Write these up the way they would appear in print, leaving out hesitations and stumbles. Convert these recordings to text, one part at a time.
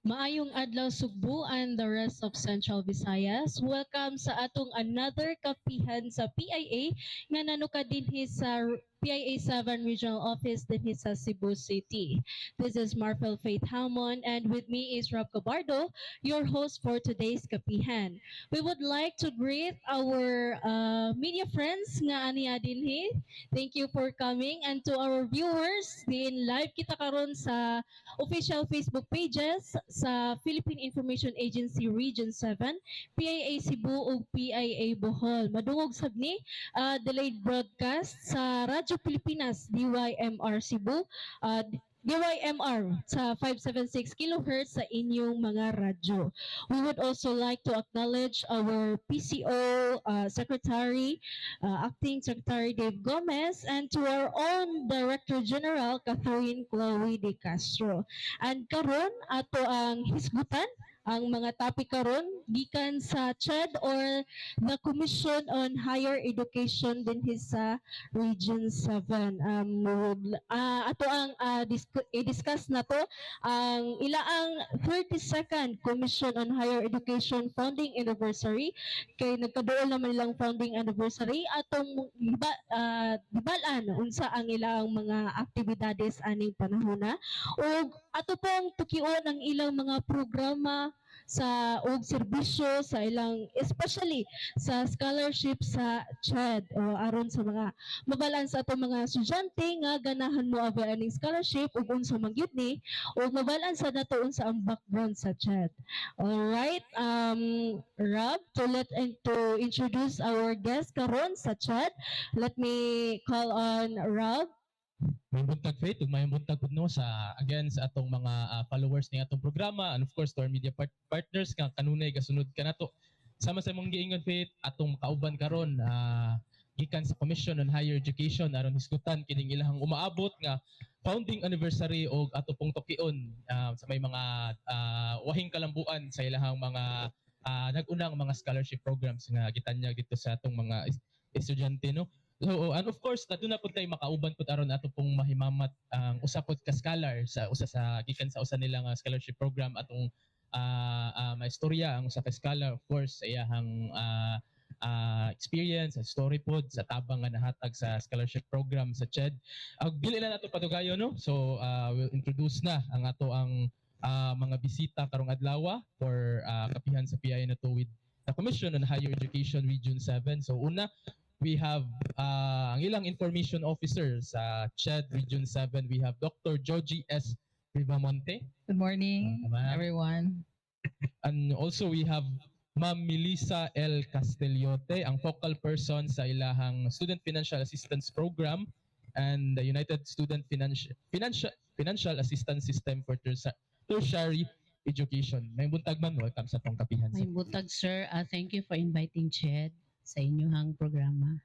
Maayong adlaw, Sugbo and the rest of Central Visayas. Welcome sa atong another kapihan sa PIA nga nanuka dinhi sa PIA 7 Regional Office dinhi sa Cebu City. This is Marvel Faith Hamon and with me is Rob Cabardo, your host for today's kapihan. We would like to greet our media friends nga ania dinhi. Thank you for coming, and to our viewers, din live kita karon sa official Facebook pages sa Philippine Information Agency Region 7, PIA Cebu ug PIA Bohol. Madungog sab ni delayed broadcast sa Radyo Pilipinas DYMR Cebu, DYMR sa 576 kilohertz sa inyong mga radyo. We would also like to acknowledge our PCO Secretary, Acting Secretary Dave Gomez, and to our own Director General, Catherine Chloe De Castro. And karon ato ang hisgutan ang mga topic karon gikan sa CHED or the Commission on Higher Education dinhi sa Region 7. Ato ang i-discuss nato ang ilaang 32nd Commission on Higher Education founding anniversary kay nagkaduol naman ilang founding anniversary. Atong gibalaan unsa ang ilang mga aktibidades aning panahona ug ato pong tukion ang ilang mga programa sa og serbisyo sa ilang, especially sa scholarship sa CHED, o aron sa mga mabalaan sa atong mga estudyante nga ganahan mo avail aning scholarship ug unsa man gyud ni ug mabalaan sa nato unsa ang background sa CHED. All right, Rob, to let and to introduce our guest karon sa CHED, let me call on Rob. Maayong buntag, Faith, ug maayong buntag pud no sa again sa atong mga followers ni atong programa and of course to our media partners nga kanunay gasunod kanato. Sama sa imong giingon, Faith, atong kauban karon gikan sa Commission on Higher Education aron hisgutan kining ilahang umaabot nga founding anniversary og ato pong tukion sa may mga wahing kalambuan sa ilahang mga nag-unang mga scholarship programs nga gitanyag dito sa atong mga estudyante, no. So, and of course, aduna pud tay makauban pud aron ato pong mahimamat ang usa pud ka scholar sa usa sa gikan sa usa nila nga scholarship program. Atong maistorya ang usa ka scholar, of course, sa iyahang experience, sa story pod sa tabang nga nahatag sa scholarship program sa CHED. Ug dili na nato padugayon, no. So, we'll introduce na ang ato ang mga bisita karong adlaw for kapihan sa PIA na to with the Commission on Higher Education Region 7. So una, we have ang ilang information officer sa CHED Region 7. We have Dr. Joji S. Rivamonte. Good morning, Ma'am. Everyone. And also we have Ma'am Melissa L. Castellote, ang focal person sa ilahang Student Financial Assistance Program and the United Student Financial Assistance System for Tertiary Education. Maayong buntag, ma'am, welcome sa atong kapihan. Maayong buntag, sir. Thank you for inviting CHED sa inyong programa.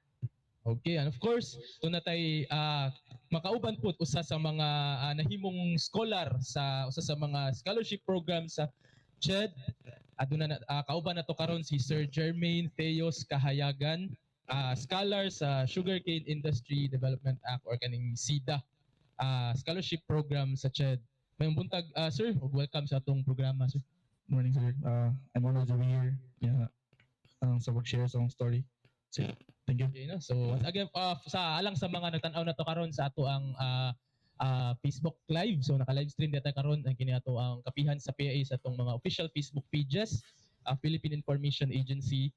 Okay, and of course, duna tay makauban po usa sa mga nahimong scholar sa usa sa mga scholarship program sa CHED. Aduna na kauban nato karon si Sir Jermaine Theos Kahayagan, scholar sa Sugarcane Industry Development Act or kaning SIDA scholarship program sa CHED. Maayong buntag, sir, ug welcome sa atong programa, sir. Morning, sir. I'm honored to be here. Yeah. Sa pag-share sa akong story. So, thank you. Okay, no? So once again, sa alang sa mga nagtan-aw na to karon sa ato ang Facebook Live. So naka-live stream data karon ang kini ato ang kapihan sa PIA sa atong mga official Facebook pages, Philippine Information Agency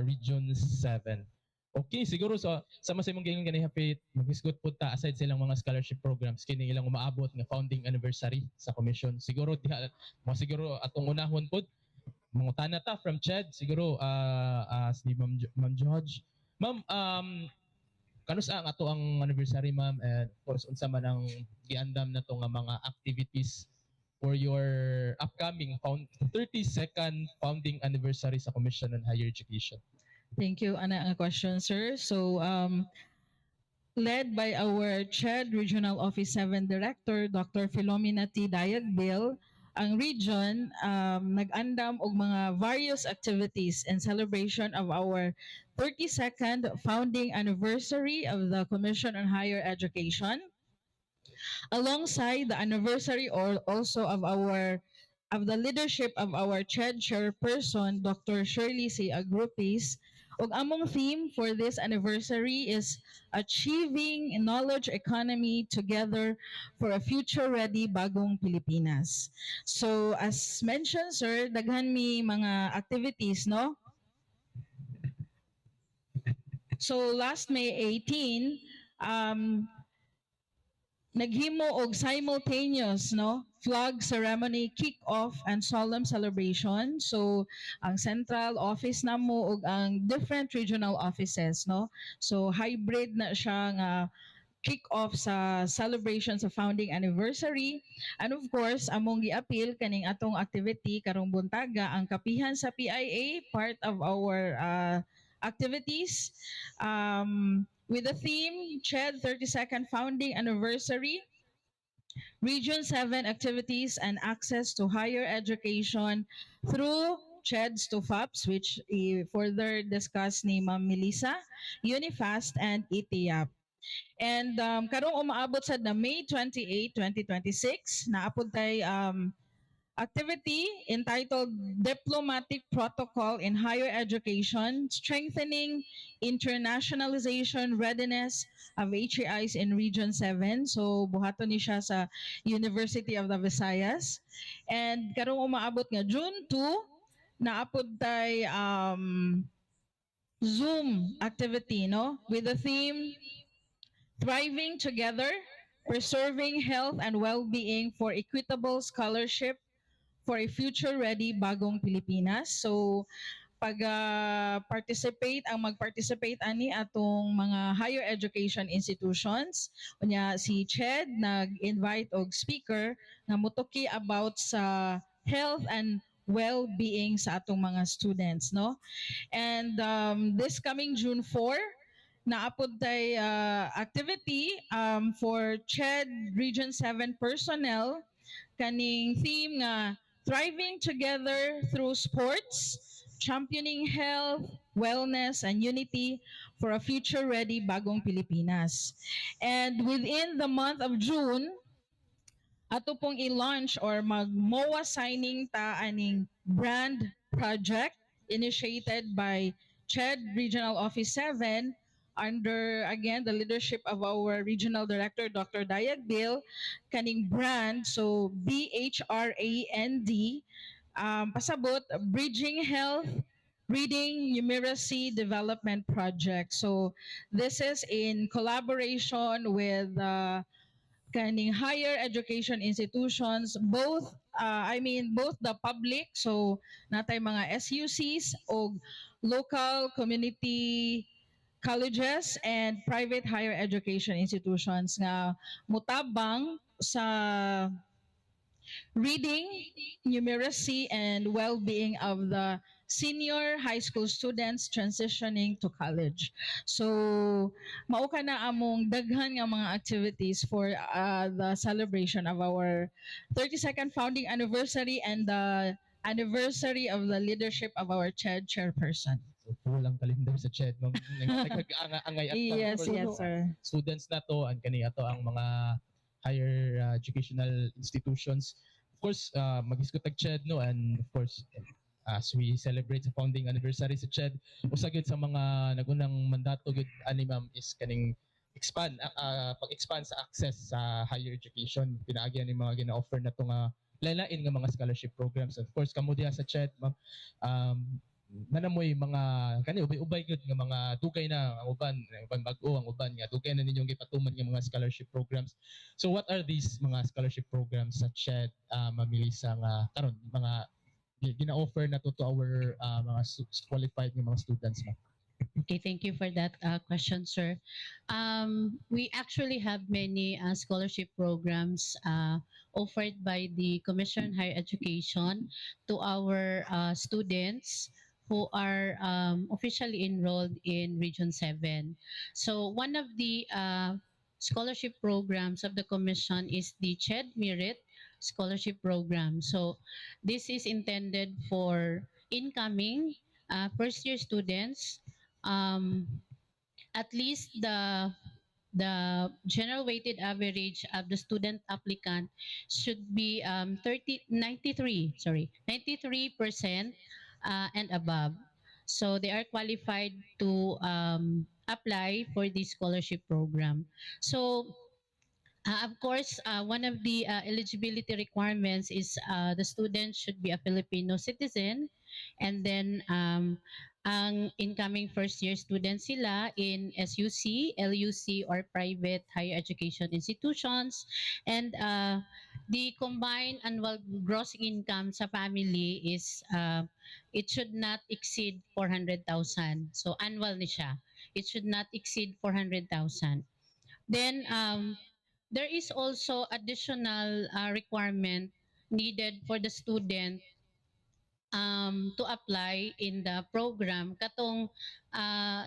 Region 7. Okay, siguro sa sama sa imong giingon ganiha, Faith, maghisgot pud ta aside sa ilang mga scholarship programs kini ilang umaabot nga founding anniversary sa commission. Siguro diha mo siguro atong unahon pud mangutana ta from CHED siguro si Ma'am George. Ma'am, kanus ang ato ang anniversary, ma'am, and of course unsa man ang giandam nato nga mga activities for your upcoming 32nd founding anniversary sa Commission on Higher Education? Thank you, ana nga question, sir. So, led by our CHED Regional Office 7 Director, Dr. Philomena T. Dayagbil, ang region nag-andam og mga various activities in celebration of our 32nd founding anniversary of the Commission on Higher Education, alongside the anniversary or also of our of the leadership of our CHED chairperson, Dr. Shirley C. Agrupis. Ug among theme for this anniversary is "Achieving Knowledge Economy Together for a Future-Ready Bagong Pilipinas." So as mentioned, sir, daghan mi mga activities, no? So last May 18, naghimo og simultaneous, no, flag ceremony, kick-off and solemn celebration. So ang central office namo ug ang different regional offices, no? So hybrid na siya nga kick-off sa celebration sa founding anniversary. And of course, among giapil kaning atong activity karong buntaga, ang kapihan sa PIA, part of our activities with the theme "CHED 32nd Founding Anniversary, Region 7 Activities and Access to Higher Education through CHED StuFAPs," which i-further discuss ni Ma'am Melissa, UniFAST, and ETEEAP. And karong umaabot sa na May 28, 2026, naa pod tay activity entitled "Diplomatic Protocol in Higher Education, Strengthening Internationalization Readiness of HEIs in Region 7." So buhaton ni siya sa University of the Visayas. And karong umaabot nga June 2, naa pod tay Zoom activity, no? With the theme "Thriving Together, Preserving Health and Well-being for Equitable Scholarship for a Future-Ready Bagong Pilipinas." So pag participate ang mag-participate ani atong mga higher education institutions. Unya si CHED nag-invite og speaker nga mutuki about sa health and well-being sa atong mga students, no? And this coming June 4, naa pod tay activity for CHED Region 7 personnel kaning theme nga "Thriving Together Through Sports, Championing Health, Wellness, and Unity for a Future-Ready Bagong Pilipinas." And within the month of June, ato pong i-launch or mag-MOA signing ta aning brand project initiated by CHED Regional Office 7 under, again, the leadership of our regional director, Dr. Dayag Bill, kaning brand. So BHRAND, pasabot Bridging Health Reading Numeracy Development Project. So this is in collaboration with kaning higher education institutions, both I mean both the public, so naa tay mga SUCs o local community colleges and private higher education institutions nga mutabang sa reading, numeracy, and well-being of the senior high school students transitioning to college. So, mao ka na among daghan nga mga activities for the celebration of our 32nd founding anniversary and the anniversary of the leadership of our CHED chairperson. So, full ang calendar sa CHED, ma'am. Nag-angay at Yes, sir. Students na to ang kani ato ang mga higher educational institutions. Of course, mag-isgot tag CHED, no, and of course as we celebrate sa founding anniversary sa CHED, usa gyud sa mga nagunang mandato gyud ani, ma'am, is kaning expand pag-expand sa access sa higher education pinaagi ni mga gina-offer na to nga lain-lain nga mga scholarship programs. Of course, kamo diha sa CHED, ma'am, naa namoy mga kani ubay-ubay gyud nga mga dugay na ang uban bag-o, ang uban nga dugay na ninyong gipatuman nga mga scholarship programs. So what are these mga scholarship programs sa CHED, Ma'am Melissa, nga karon mga gina-offer na to our mga qualified nga mga students, ma'am? Okay, thank you for that question, sir. We actually have many scholarship programs offered by the Commission on Higher Education to our students who are officially enrolled in Region 7. So one of the scholarship programs of the Commission is the CHED Merit Scholarship Program. So this is intended for incoming first year students, at least the The general weighted average of the student applicant should be 30, 93, sorry, 93% and above. So they are qualified to apply for the scholarship program. So of course, one of the eligibility requirements is the student should be a Filipino citizen and then ang incoming first year student sila in SUC, LUC, or private higher education institutions. And the combined annual gross income sa family is it should not exceed 400,000. So annual ni siya. It should not exceed 400,000. Then there is also additional requirement needed for the student to apply in the program, katong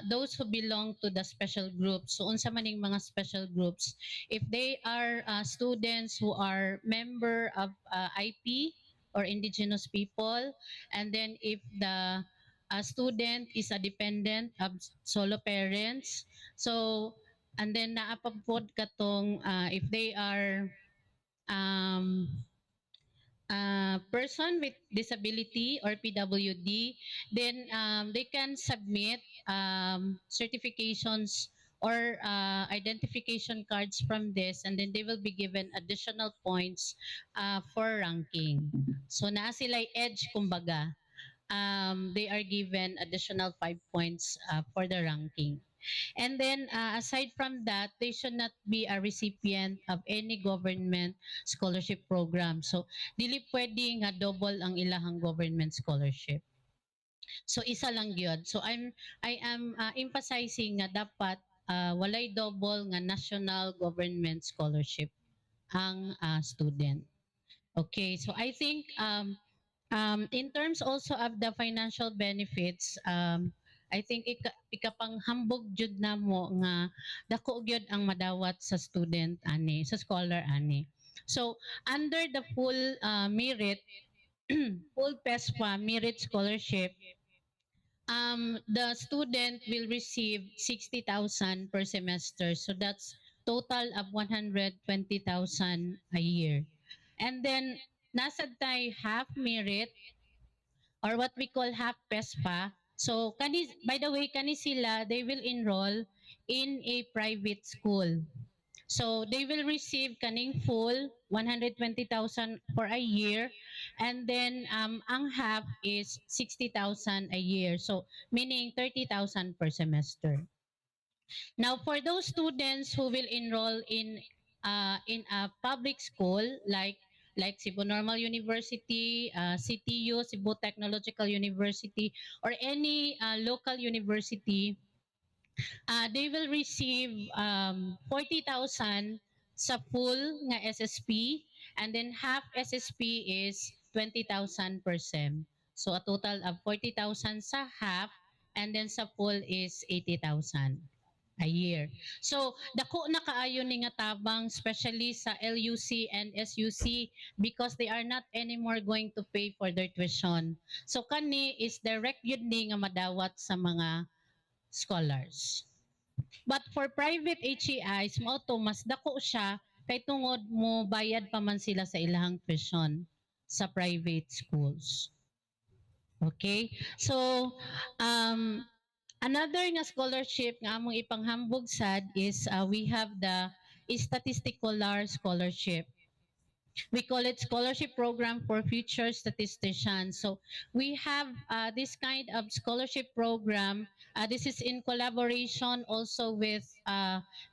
those who belong to the special groups. So unsa man ning mga special groups? If they are students who are member of IP or indigenous people, and then if the student is a dependent of solo parents, so and then naa pa pod katong if they are person with disability or PWD, then they can submit certifications or identification cards from this, and then they will be given additional points for ranking. So naa sila edge kumbaga. They are given additional 5 points for the ranking. And then aside from that, they should not be a recipient of any government scholarship program. So dili pwede nga double ang ilahang government scholarship. So isa lang gyud. So I am emphasizing nga dapat walay double nga national government scholarship ang student. Okay, so I think in terms also of the financial benefits, I think ikapanghambog jud namo nga dako gyud ang madawat sa student ani, sa scholar ani. So under the full merit, full PESFA merit scholarship, the student will receive 60,000 per semester. So that's total of 120,000 a year. And then naa sad tay half merit or what we call half PESFA. So kani, by the way, kani sila, they will enroll in a private school. So they will receive kaning full 120,000 for a year, and then ang half is 60,000 a year. So meaning 30,000 per semester. Now, for those students who will enroll in a public school like Cebu Normal University, CTU, Cebu Technological University, or any local university, they will receive 40,000 sa full nga SSP, and then half SSP is 20,000 per sem. So a total of 40,000 sa half, and then sa full is 80,000 a year. So dako na kaayo ni nga tabang, especially sa LUC and SUC, because they are not anymore going to pay for their tuition. So kani is direct yun ni nga madawat sa mga scholars. But for private HEIs, mao to mas dako siya kay tungod mo bayad pa man sila sa ilahang tuition sa private schools. Okay? So, another nga scholarship nga among ipanghambog sad is we have the Statistical Scholarship. We call it Scholarship Program for Future Statisticians. So we have this kind of scholarship program. This is in collaboration also with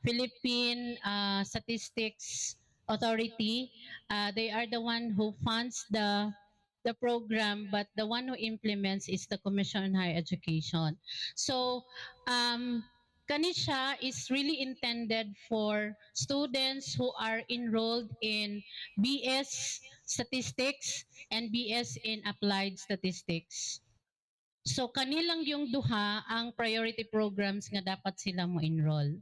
Philippine Statistics Authority. They are the one who funds the program, but the one who implements is the Commission on Higher Education. So, kani siya is really intended for students who are enrolled in BS Statistics and BS in Applied Statistics. So kanilang yung duha ang priority programs nga dapat sila mo enroll.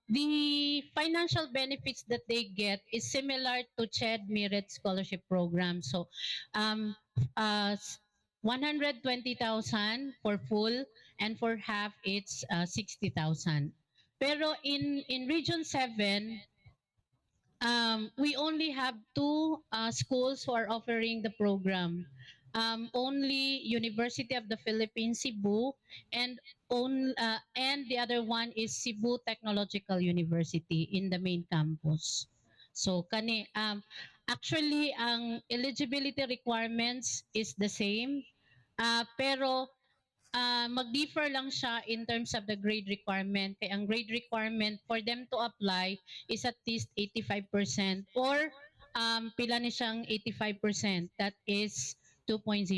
The financial benefits that they get is similar to CHED Merit Scholarship Program. So 120,000 for full, and for half it's 60,000. Pero in Region 7, we only have two schools who are offering the program. Only University of the Philippines Cebu and the other one is Cebu Technological University in the main campus. So kani actually ang eligibility requirements is the same, pero mag-differ lang siya in terms of the grade requirement. Kay ang grade requirement for them to apply is at least 85% or pila ni siyang 85%. That is 2.0.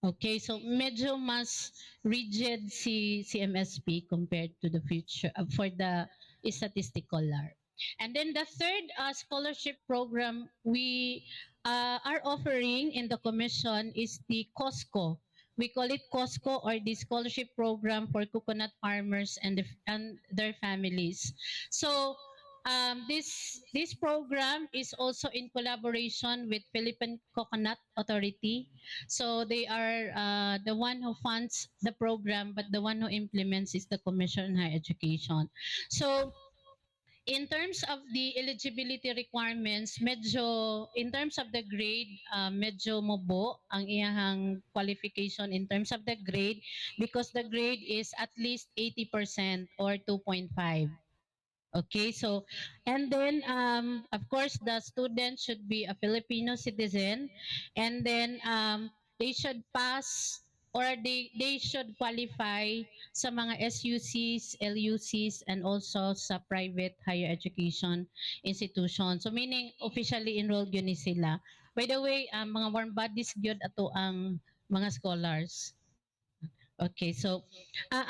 Okay, so medyo mas rigid si CMSP compared to the future for the statistical LARP. And then the third scholarship program we are offering in the commission is the COSCO. We call it COSCO or the Scholarship Program for Coconut Farmers and their Families. So this program is also in collaboration with Philippine Coconut Authority. So they are the one who funds the program, but the one who implements is the Commission on Higher Education. So in terms of the eligibility requirements, medyo, in terms of the grade, medyo mubo ang iyahang qualification in terms of the grade because the grade is at least 80% or 2.5. Okay, so, and then, of course, the student should be a Filipino citizen, and then they should pass or they should qualify sa mga SUCs, LUCs, and also sa private higher education institution. So meaning, officially enrolled gyud ni sila. By the way, mga warm bodies gyud ato ang mga scholars. Okay, so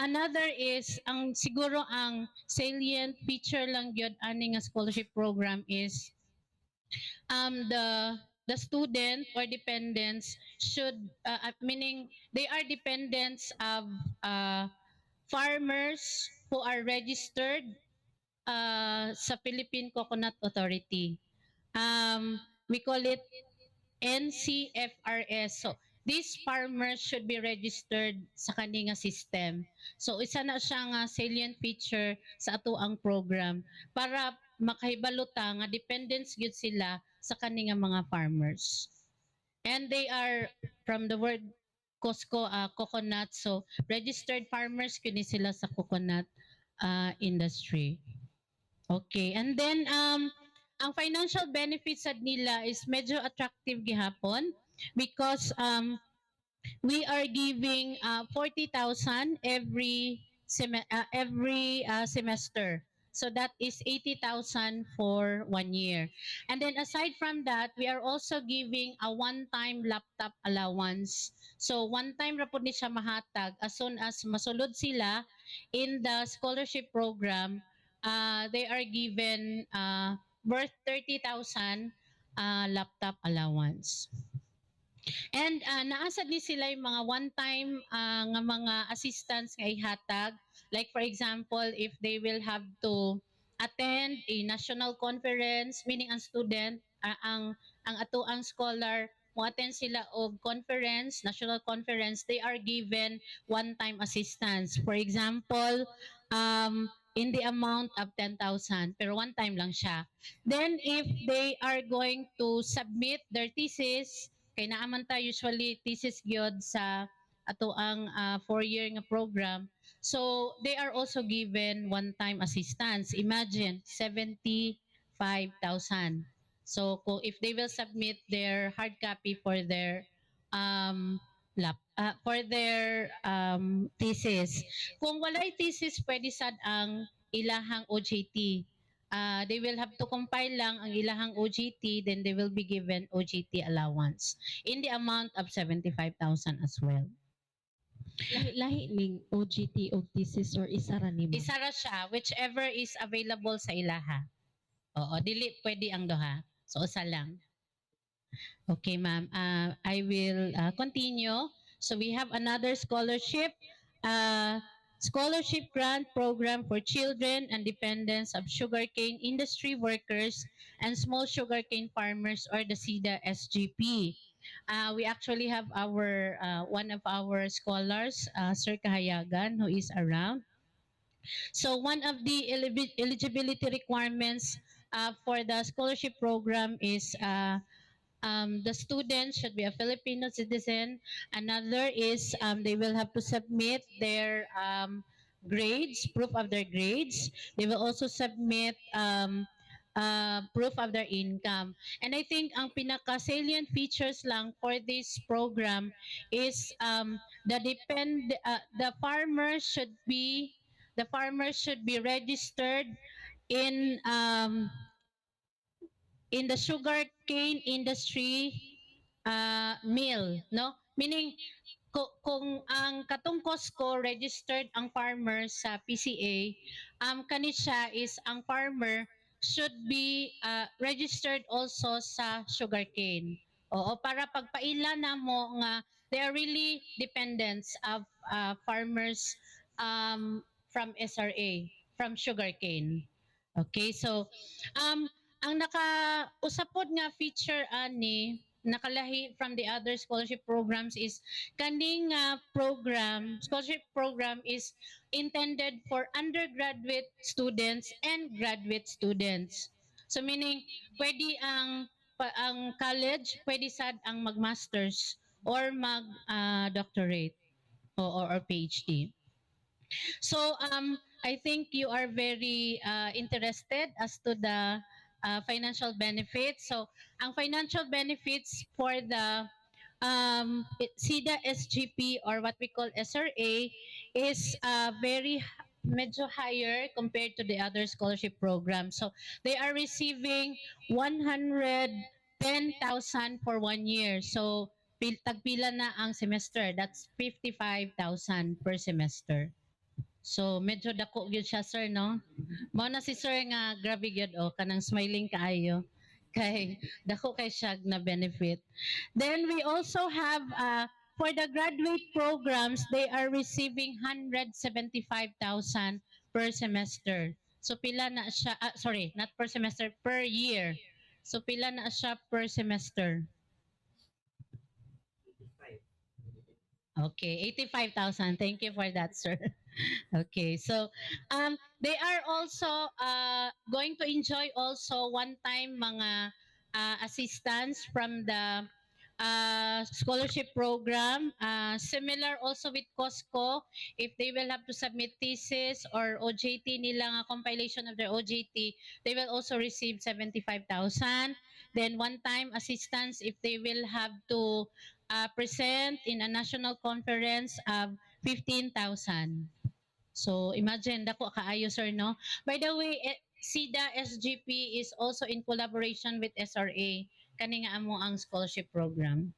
another is ang siguro ang salient feature lang gyud ani nga scholarship program is the student or dependents should meaning they are dependents of farmers who are registered sa Philippine Coconut Authority. We call it NCFRS. So these farmers should be registered sa kani nga system. So isa na siya nga salient feature sa ato ang program para makahibalo ta nga dependents gyud sila sa kani nga mga farmers. And they are from the word Cosco, coconut. So registered farmers kini sila sa coconut industry. Okay, and then ang financial benefits sad nila is medyo attractive gihapon because we are giving 40,000 every semester. So that is 80,000 for one year. And then aside from that, we are also giving a one-time laptop allowance. So one time ra pud ni siya mahatag as soon as masulod sila in the scholarship program, they are given worth 30,000 laptop allowance. And naa sad ni sila yung mga one-time nga mga assistance nga ihatag. Like for example, if they will have to attend a national conference, meaning ang student, ang ato ang scholar, mo attend sila og conference, national conference, they are given one-time assistance. For example, in the amount of 10,000, pero one time lang siya. Then if they are going to submit their thesis, kay naa man ta usually thesis gyud sa ato ang 4-year nga program. So they are also given one-time assistance. Imagine 75,000. So kung if they will submit their hard copy for their thesis. Kung walay thesis, pwede sad ang ilahang OJT. They will have to compile lang ang ilahang OJT, then they will be given OJT allowance in the amount of 75,000 as well. Lahi-lahi ning OJT o thesis or isa ra ni, ma'am? Isa ra siya, whichever is available sa ilaha. Oo, dili pwede ang duha. So usa lang. Okay, ma'am. I will continue. So we have another scholarship, scholarship grant program for children and dependents of sugarcane industry workers and small sugarcane farmers or the SIDA SGP. We actually have our one of our scholars, Sir Kahayagan, who is around. So one of the eligibility requirements for the scholarship program is the student should be a Filipino citizen. Another is they will have to submit their grades, proof of their grades. They will also submit proof of their income. And I think ang pinaka-salient features lang for this program is the farmers should be registered in the sugarcane industry mill, no? Meaning kung ang katong Cosco, registered ang farmer sa PCA, kani siya is ang farmer should be registered also sa sugarcane. Oo, para pagpaila namo nga they are really dependents of farmers from SRA, from sugarcane. Okay, so ang naka-usa pod nga feature ani, nakalahi from the other scholarship programs, is kaning program, scholarship program, is intended for undergraduate students and graduate students. So meaning pwede ang college, pwede sad ang mag-masters or mag doctorate or PhD. So I think you are very interested as to the financial benefits. So ang financial benefits for the SIDA SGP or what we call SRA is very medyo higher compared to the other scholarship programs. So they are receiving 110,000 for one year. So tagpila na ang semester? That's 55,000 per semester. So medyo dako gyud siya, sir, no? Mao na si sir nga grabe gyud oh, kanang smiling kaayo kay dako kay siya na benefit. Then we also have for the graduate programs, they are receiving 175,000 per semester. So pila na siya, ah, sorry, not per semester, per year. So pila na siya per semester? Okay, 85,000. Thank you for that, sir. Okay, so they are also going to enjoy also one-time mga assistance from the scholarship program. Similar also with Cosco, if they will have to submit thesis or OJT nila nga compilation of their OJT, they will also receive 75,000. Then one-time assistance if they will have to present in a national conference of 15,000. So imagine, dako kaayo, sir, no? By the way, SIDA SGP is also in collaboration with SRA kani nga amo ang scholarship program.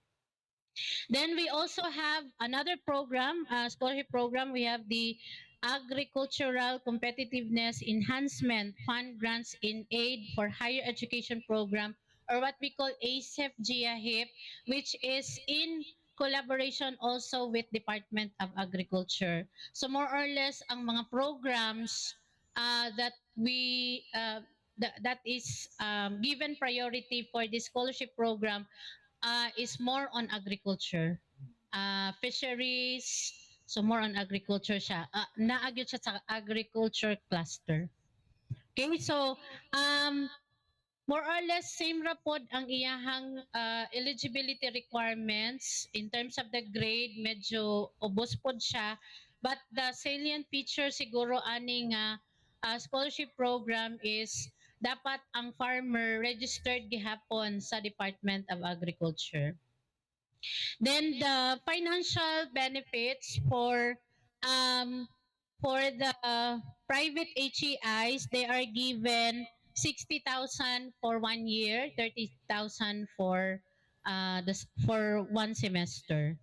Then we also have another program, scholarship program. We have the Agricultural Competitiveness Enhancement Fund Grants in Aid for Higher Education Program or what we call ASEF GIAHIP, which is in collaboration also with Department of Agriculture. So more or less, ang mga programs that is given priority for the scholarship program is more on agriculture, fisheries, so more on agriculture siya. Naa gyud siya sa agriculture cluster. Okay, so more or less same ra pod ang iyahang eligibility requirements. In terms of the grade, medyo ubos pod siya, but the salient feature siguro ani nga scholarship program is dapat ang farmer registered gihapon sa Department of Agriculture. Then the financial benefits for the private HEIs, they are given 60,000 for one year, 30,000 for one semester.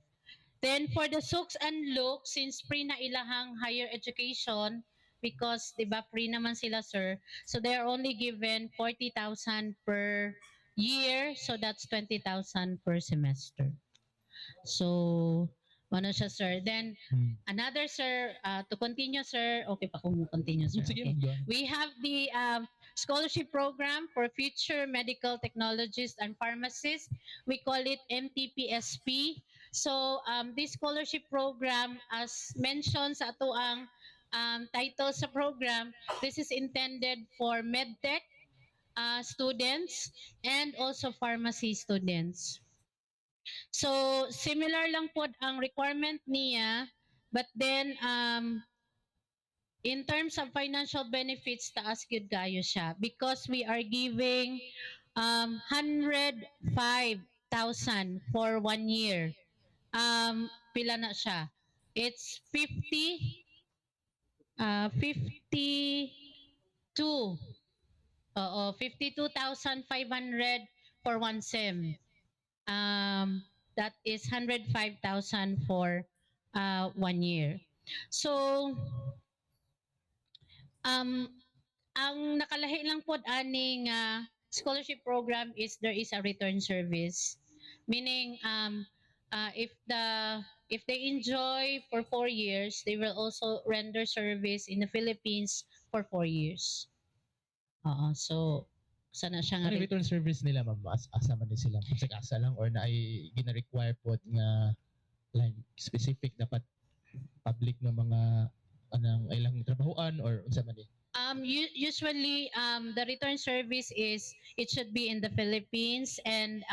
Then for the SUCs and LUCs, since free na ilahang higher education, because 'di ba free naman sila, sir, so they are only given 40,000 per year, so that's 20,000 per semester. So, ano siya, sir. Then, another, sir, to continue, sir, okay pa kung continue, sir? Sige, Okay. go ahead. We have the scholarship program for future medical technologists and pharmacists. We call it MTPSP. So this scholarship program, as mentioned sa ato ang title sa program. This is intended for medtech students and also pharmacy students. So similar lang po ang requirement niya, but then in terms of financial benefits, taas gyud kayo siya because we are giving 105,000 for one year. Pila na siya? It's 50 52. Oo, 52,500 for one sem. That is 105,000 for one year. So, ang nakalahi lang po aning scholarship program is there is a return service. Meaning, if they enjoy for 4 years, they will also render service in the Philippines for 4 years. Oo, so sana siya nga Ano yung return service nila, ma'am? Asa man din sila? Bisag asa lang or naay gina-require po nga like specific dapat public nga mga anang ilang trabahoan or unsa man ni? Usually, the return service is it should be in the Philippines, and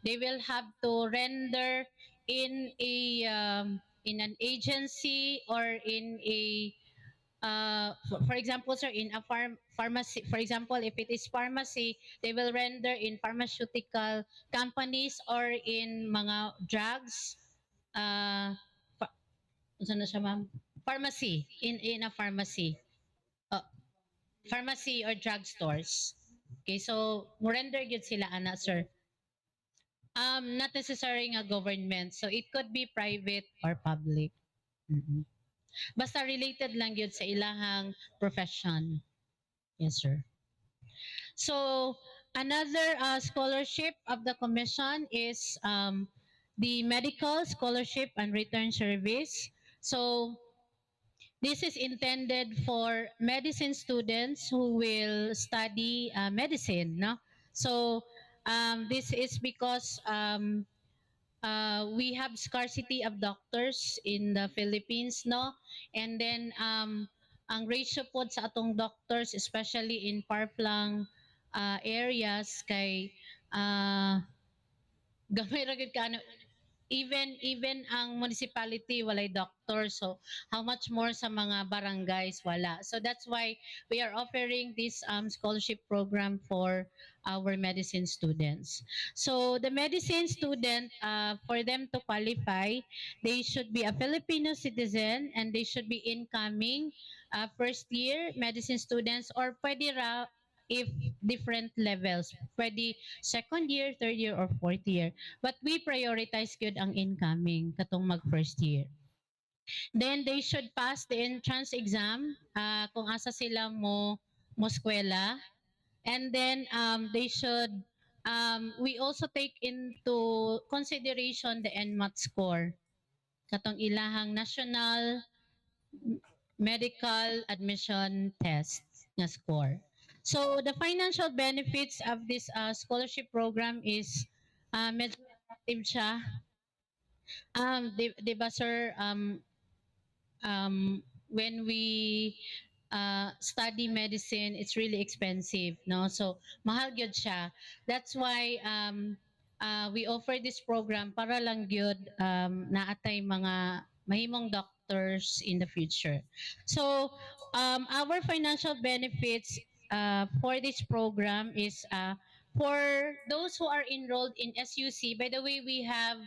they will have to render in an agency or in a for example, sir, in a pharmacy. For example, if it is pharmacy, they will render in pharmaceutical companies or in mga drugs. Unsa na siya, ma'am? Pharmacy, in a pharmacy. Pharmacy or drugstores. Okay, so mo-render gyud sila ana, sir. Not necessary nga government. So it could be private or public. Basta related lang gyud sa ilahang profession. Yes, sir. So another scholarship of the commission is the medical scholarship and return service. So this is intended for medicine students who will study medicine, no? So this is because we have scarcity of doctors in the Philippines, no? And then ang ratio po sa atong doctors, especially in far-flung areas, kay gamay ra gyud ka ano, even ang municipality walay doctor, so how much more sa mga barangays, wala. So that's why we are offering this scholarship program for our medicine students. So the medicine student, for them to qualify, they should be a Filipino citizen and they should be incoming first year medicine students, or pwede ra if different levels, pwede second year, third year or fourth year, but we prioritize gyud ang incoming, katong mag first year. Then they should pass the entrance exam kung asa sila mo eskwela. And then they should we also take into consideration the NMAT score. Katong ilahang National Medical Admission Test nga score. So the financial benefits of this scholarship program is medyo attractive siya. Di ba, sir, when we study medicine, it's really expensive, no? So, mahal gyud siya. That's why we offer this program para lang gyud naatay mga mahimong doctors in the future. So, our financial benefits for this program is for those who are enrolled in SUC. By the way, we have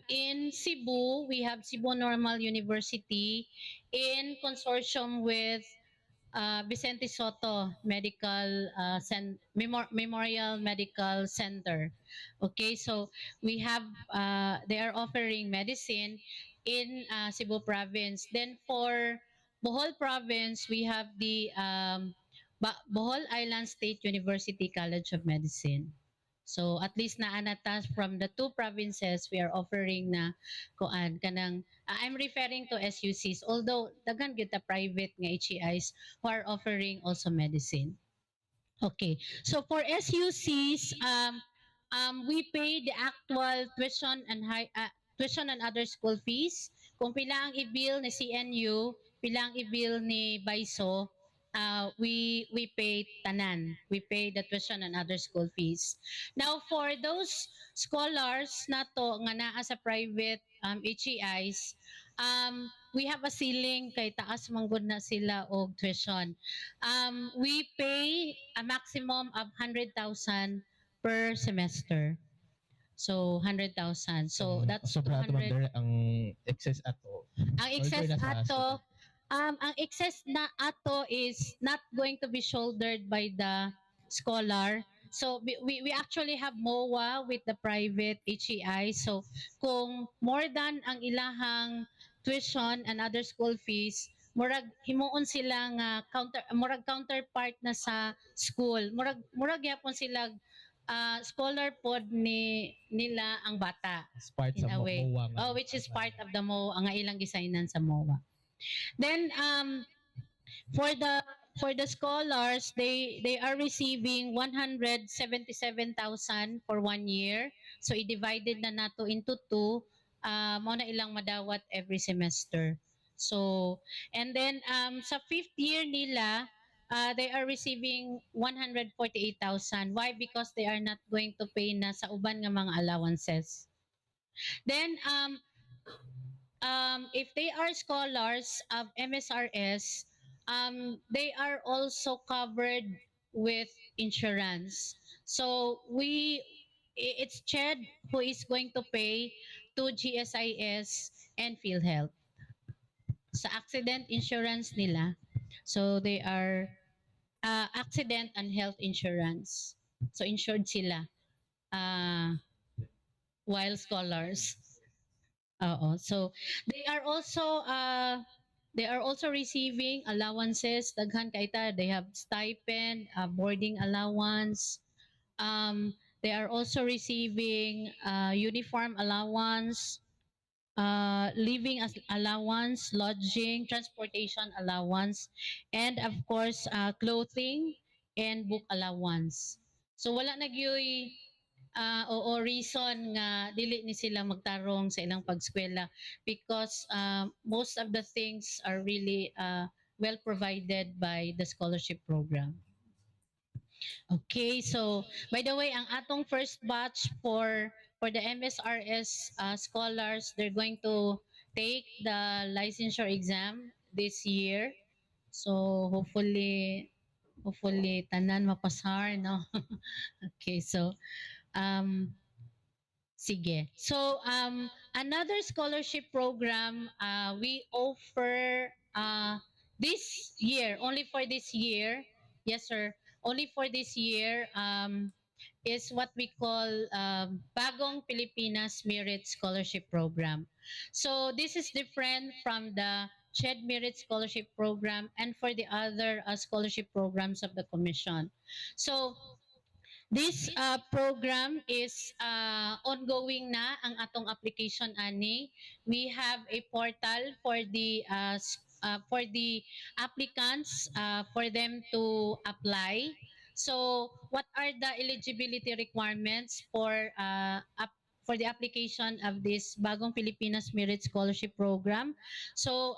in Cebu, we have Cebu Normal University in consortium with Vicente Sotto Medical Memorial Medical Center. Okay, so we have they are offering medicine in Cebu province. Then for Bohol province, we have the Bohol Island State University College of Medicine. So at least naa na ta from the two provinces, we are offering na kuan kanang I'm referring to SUCs, although daghan gyud ta private nga HEIs who are offering also medicine. Okay. So for SUCs, we pay the actual tuition and other school fees. Kung pila ang i-bill ni CNU, pila ang i-bill ni BISO, we pay tanan. We pay the tuition and other school fees. Now, for those scholars nato nga naa sa private HEIs, we have a ceiling kay taas man gud na sila og tuition. We pay a maximum of 100,000 per semester. So 100,000. So that's Sobra ato, ma'am, 200. Dire, ang excess ato. Ang excess na sa ato, ang excess na ato is not going to be shouldered by the scholar. So we actually have MOA with the private HEI. So kung more than ang ilahang tuition and other school fees, murag himuon sila nga counter, murag counterpart na sa school. Murag gyapon sila scholar pod ni nila ang bata. It's part In sa a way. MOA nga. Oh, which is part of the MOA ang ilang gisignan sa MOA. Then for the scholars, they are receiving 177,000 for one year. So i-divided na nato into two, mao na ilang madawat every semester. So and then sa fifth year nila, they are receiving 148,000. Why? Because they are not going to pay na sa uban nga mga allowances. Then if they are scholars of MSRS, they are also covered with insurance. So it's CHED who is going to pay to GSIS and PhilHealth sa accident insurance nila. So they are accident and health insurance. So insured sila while scholars. Oo. So they are also receiving allowances, daghan kay ta. They have stipend, boarding allowance. They are also receiving uniform allowance, living as allowance, lodging, transportation allowance, and of course clothing and book allowance. So wala na gyoy oo reason nga dili ni sila magtarong sa ilang pagskwela because most of the things are really well provided by the scholarship program. Okay, so by the way, ang atong first batch for the MSRS scholars, they're going to take the licensure exam this year. So hopefully tanan mapasar, no? Okay, so sige. So another scholarship program we offer this year, only for this year. Yes, sir. Only for this year is what we call Bagong Pilipinas Merit Scholarship Program. So this is different from the CHED Merit Scholarship Program and for the other scholarship programs of the Commission. So this program is ongoing na ang atong application ani. We have a portal for the applicants for them to apply. So what are the eligibility requirements for the application of this Bagong Pilipinas Merit Scholarship Program? So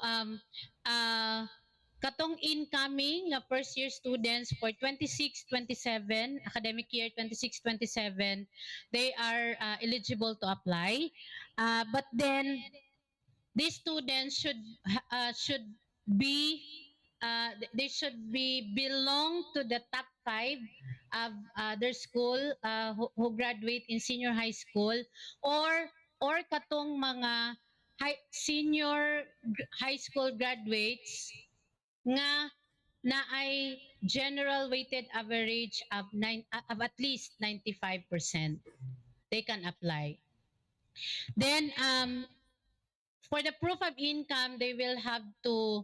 katong incoming nga first year students for 26-27, academic year 26-27, they are eligible to apply. But then these students should be they should be belong to the top five of their school who graduate in senior high school or katong mga senior high school graduates nga naay general weighted average of at least 95%, they can apply. Then for the proof of income, they will have to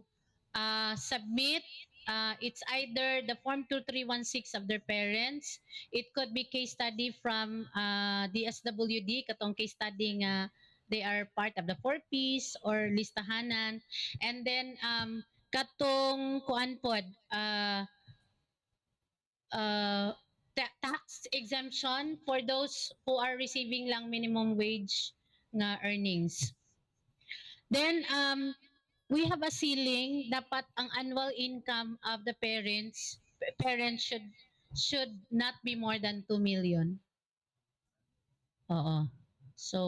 submit, it's either the Form 2316 of their parents, it could be case study from DSWD, katong case study nga they are part of the four Ps or listahanan, and then katong kuan pod, tax exemption for those who are receiving lang minimum wage nga earnings. Then we have a ceiling, dapat ang annual income of the parents should not be more than 2 million. Oo. So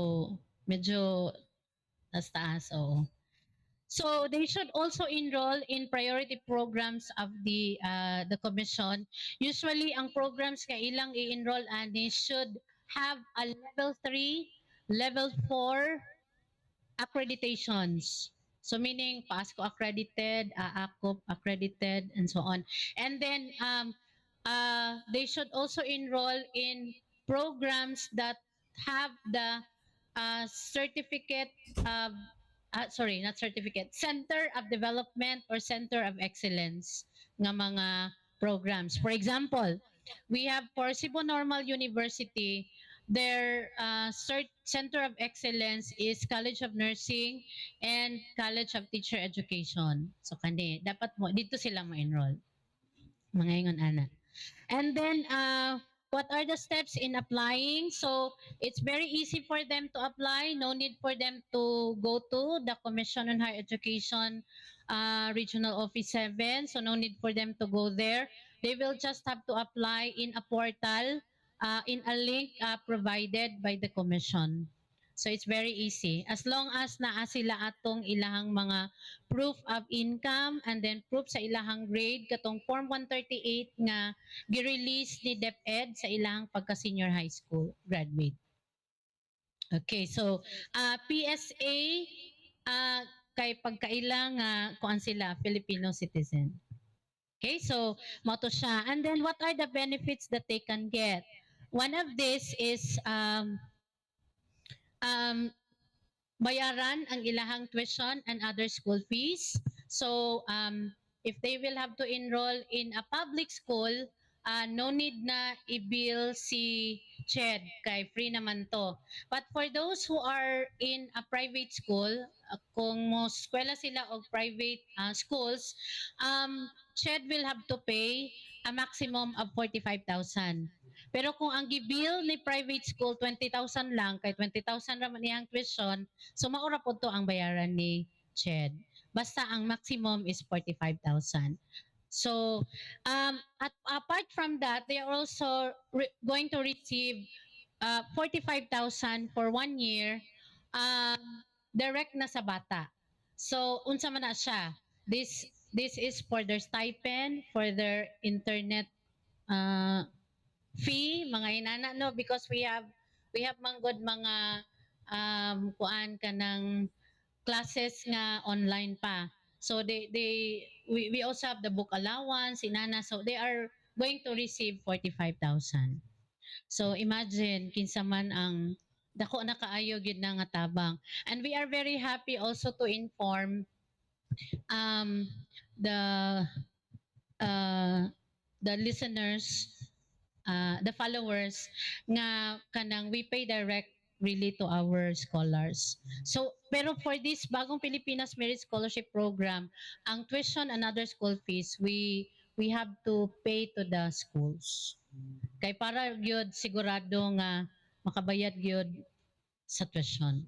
medyo taas-taas, oo. So they should also enroll in priority programs of the commission. Usually ang programs nga ilang i-enroll ani should have a level 3, level 4 accreditations. So meaning PASCO accredited, AACCUP accredited, and so on. And then they should also enroll in programs that have the certificate of, sorry, not certificate, Center of Development or Center of Excellence nga mga programs. For example, we have for Cebu Normal University, their Center of Excellence is College of Nursing and College of Teacher Education. So kani, dapat mo dito sila mo-enroll. Mga ingon ana. And then what are the steps in applying? So it's very easy for them to apply. No need for them to go to the Commission on Higher Education Regional Office 7. So no need for them to go there. They will just have to apply in a portal, in a link provided by the commission. So it's very easy. As long as naa sila atong ilahang mga proof of income and then proof sa ilahang grade katong Form 138 nga gi-release ni DepEd sa ilahang pagka senior high school graduate. Okay, so PSA kay pagkaila nga kuan sila, Filipino citizen. Okay, so mao to siya. And then what are the benefits that they can get? One of this is bayaran ang ilahang tuition and other school fees. So if they will have to enroll in a public school, no need na i-bill si CHED kay free naman to. But for those who are in a private school, kung mo eskwela sila og private schools, CHED will have to pay a maximum of 45,000. Pero kung ang gibill ni private school 20,000 lang, kay 20,000 ra man iyang tuition, so mao ra pod to ang bayaran ni CHED. Basta ang maximum is 45,000. So, apart from that, they are also going to receive 45,000 for one year direct na sa bata. So, unsa man na siya? This is for their stipend, for their internet fee, mga inana, no, because we have manggod mga kuan kanang classes nga online pa. So they we also have the book allowance inana, so they are going to receive 45,000. So imagine kinsa man ang dako na kaayo gyud na nga tabang. And we are very happy also to inform the listeners, the followers nga kanang we pay direct really to our scholars. So, pero for this Bagong Pilipinas Merit Scholarship Program, ang tuition and other school fees, we have to pay to the schools. Kay para gyud sigurado nga makabayad gyud sa tuition.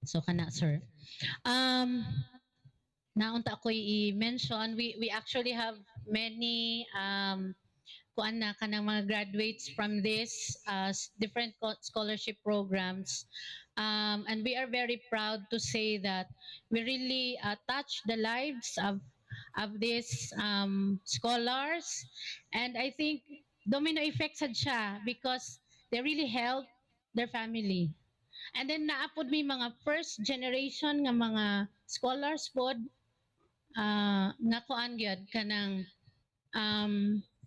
So kana, sir. Naunta ko i-mention, we actually have many kuan na kanang mga graduates from this different scholarship programs. And we are very proud to say that we really touch the lives of these scholars. And I think domino effect sad siya because they really help their family. And then naa pod may mga first generation nga mga scholars pod nga kuan gyud kanang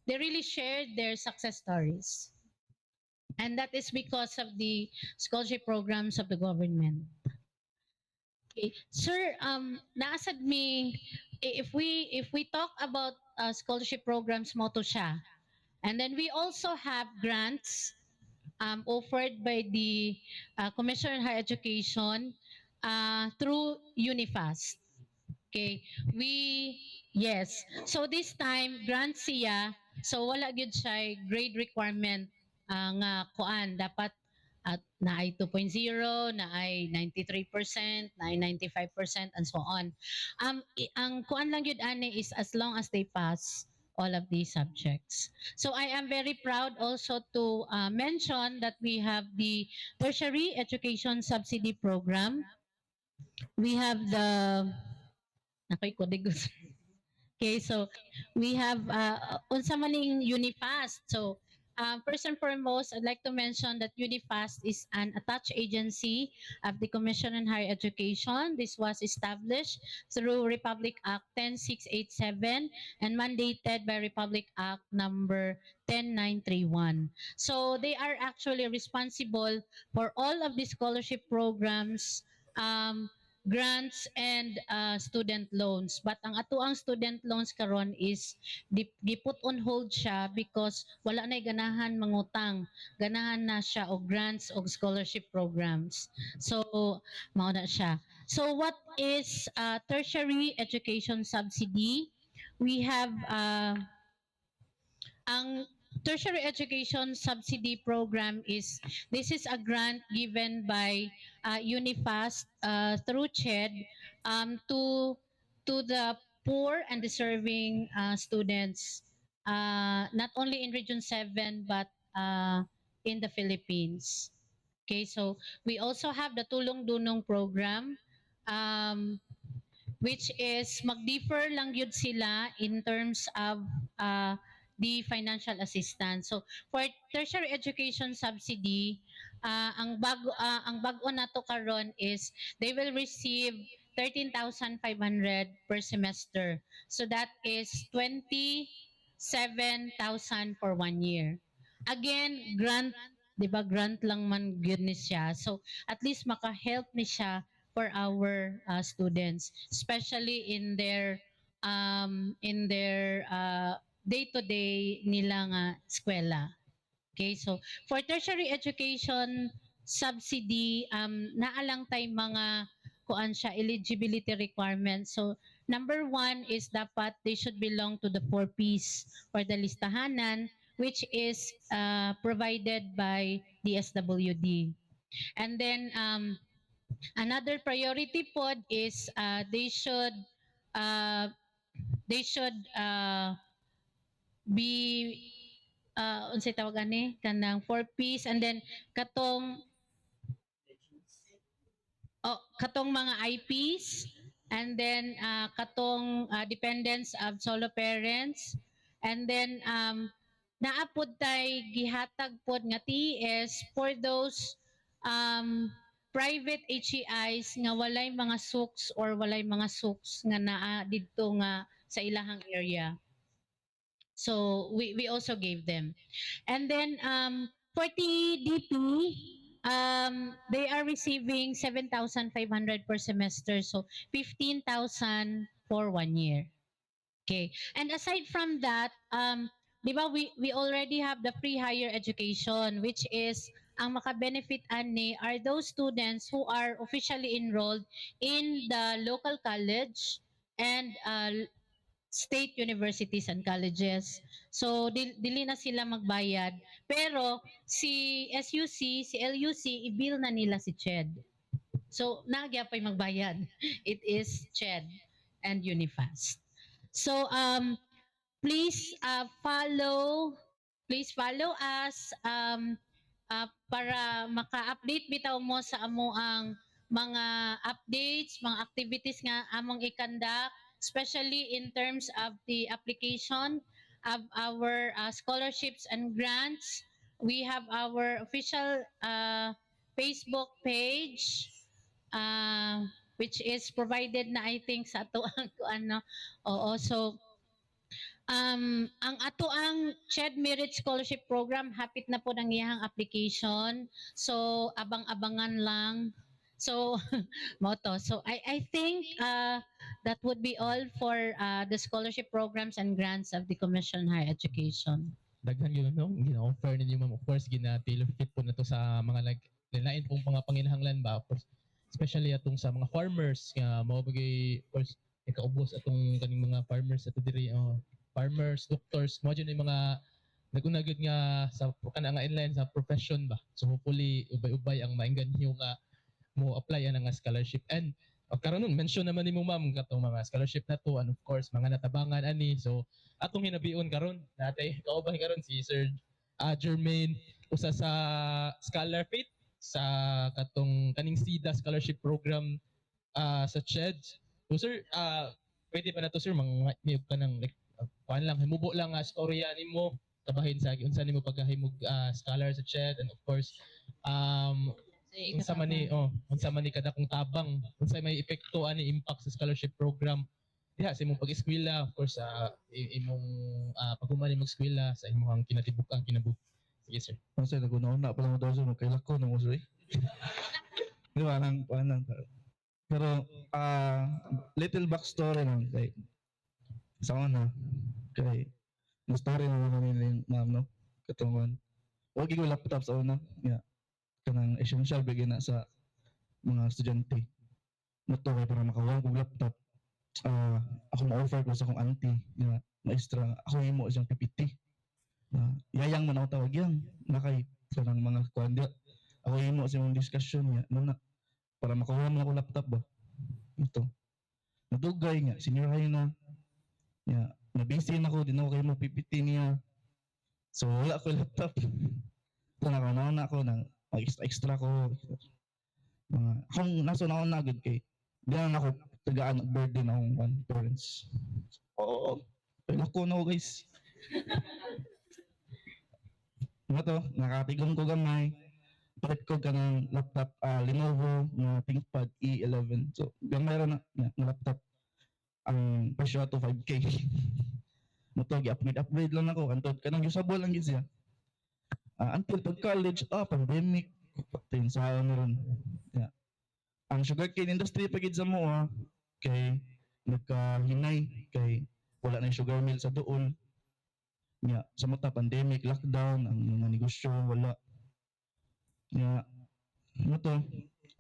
they really shared their success stories. And that is because of the scholarship programs of the government. Okay. Sir, naa sad mi if we talk about scholarship programs, mao to siya. And then we also have grants offered by the Commission on Higher Education through Unifast. Okay. We yes. So this time grant siya, so wala gyud siya grade requirement nga kuan dapat At naay 2.0, naay 93%, naay 95% and so on. Ang kuan lang gyud ani is as long as they pass all of these subjects. So I am very proud also to mention that we have the Tertiary Education Subsidy Program. We have the Nakoy kodig. Okay, so we have unsa man ning Unifast. So first and foremost, I'd like to mention that Unifast is an attached agency of the Commission on Higher Education. This was established through Republic Act 10687 and mandated by Republic Act number 10931. So they are actually responsible for all of the scholarship programs, grants and student loans. But ang atoang student loans karon is gi-put on hold siya because wala na ganahan mangutang. Ganahan na siya og grants og scholarship programs. So mao na siya. So what is tertiary education subsidy? We have ang tertiary education subsidy program is, this is a grant given by Unifast through CHED to the poor and deserving students, not only in Region 7 but in the Philippines. Okay, so we also have the Tulong Dunong program, which is mag-differ lang yun sila in terms of the financial assistance. So for tertiary education subsidy, ang bago nato karon is they will receive 13,500 per semester. So that is 27,000 for one year. Again, grant, 'di ba? Grant lang man gyud ni siya. So at least maka-help ni siya for our students, especially in their day-to-day nila nga eskwela. Okay, so for tertiary education subsidy, naa lang tay mga kuan siya, eligibility requirements. So number one is dapat they should belong to the four Ps or the listahanan, which is provided by DSWD. And then another priority pod is they should be unsay tawag ani, kanang four Ps, and then katong mga IPs, and then katong dependents of solo parents, and then naa pod tay gihatag pod nga TES for those private HEIs nga walay mga SUCs or walay mga SUCs nga naa didto nga sa ilahang area. So we also gave them. And then for TDP, they are receiving 7,500 per semester. So 15,000 for one year. Okay. And aside from that, di ba we already have the free higher education, which is ang maka-benefit ani are those students who are officially enrolled in the local college and state universities and colleges. So dili na sila magbayad, pero si SUC, si LUC, i-bill na nila si CHED. So naa gyapon magbayad. It is CHED and Unifast. So please follow us para maka-update bitaw mo sa amoang mga updates, mga activities nga among i-conduct, especially in terms of the application of our scholarships and grants. We have our official Facebook page, which is provided na, I think, sa ato ang ano. Oo, so ang ato ang CHED Merit Scholarship Program, hapit na po ng iyang application. So abang-abangan lang. So mao to. So I think that would be all for the scholarship programs and grants of the Commission on Higher Education. Daghan yun, no? Gina-offer ninyo, ma'am. Of course, gina tailor fit po na to sa mga like lain pong mga panginahanglan ba. Of course, especially atong sa mga farmers nga mao bagay, of course, ikaubos atong kaning mga farmers ato diri, oh, farmers, doctors, mao jud yung mga Naguna gyud nga sa kana nga inline sa profession ba. So hopefully ubay-ubay ang maingganyo nga mo apply ana nga scholarship. And karon nun mention naman nimo, ma'am, katong mga scholarship na to and of course mga natabangan ani. So atong hinabion karon natay kauban karon si Sir Jermaine, usa sa scholar faith sa katong kaning SIDA scholarship program sa CHED. So sir, pwede pa na to, sir, mga may ka ng like kuan lang, himubo lang nga storya nimo kabahin sa unsa nimo pagkahimog scholar sa CHED and of course unsa man ni kadakong tabang, unsa may epekto ani, impact sa scholarship program diha sa imong pag-eskwela, of course sa imong paghuman imong eskwela, sa imong kinatibuk-ang kinabuhi. Sige, sir. Ano sir, nag-una pa lang mo daw sir, magkailak ko nung sir eh. Di ba, nang, nang, pero, little backstory lang kay, sa una, kay, na story na naman nila yung ma'am, no? Katungan. Wag ko laptop sa una. Yeah. Kanang essential bigyan na sa mga estudyante. Muto kay para makakuha kog laptop. Ako ma-offer ko sa akong auntie nga maestra, ako himo siyang PPT. Na yayang man ako tawag yang nakay kanang mga kuan diya. Ako himo sa imong discussion niya no na para makuha man ako laptop ba. Ito. Nadugay nga senior high na. Ya, na busy na ako, di na ako kayo mo PPT niya. So wala ko laptop. Ito na na ako nang extra extra ko. Mga akong nasa na ako na gud kay di na ako tagaan og burden akong one parents. Oo. Pero ako na ako, guys. Ano to, nakatigom ko gamay. Palit ko kanang laptop, Lenovo nga ThinkPad E11. So gamay ra na laptop. Ang presyo ato 5K. Mo to gi-upgrade upgrade lang ako antod kanang usable lang gid siya. Until pag college, pandemic, patay sa na ron. Yeah. Ang sugarcane industry pa gid sa mo kay nagkahinay kay wala na yung sugar mill sa duol. Nya, sa mata pandemic, lockdown, ang mga negosyo wala. Nya, mo to,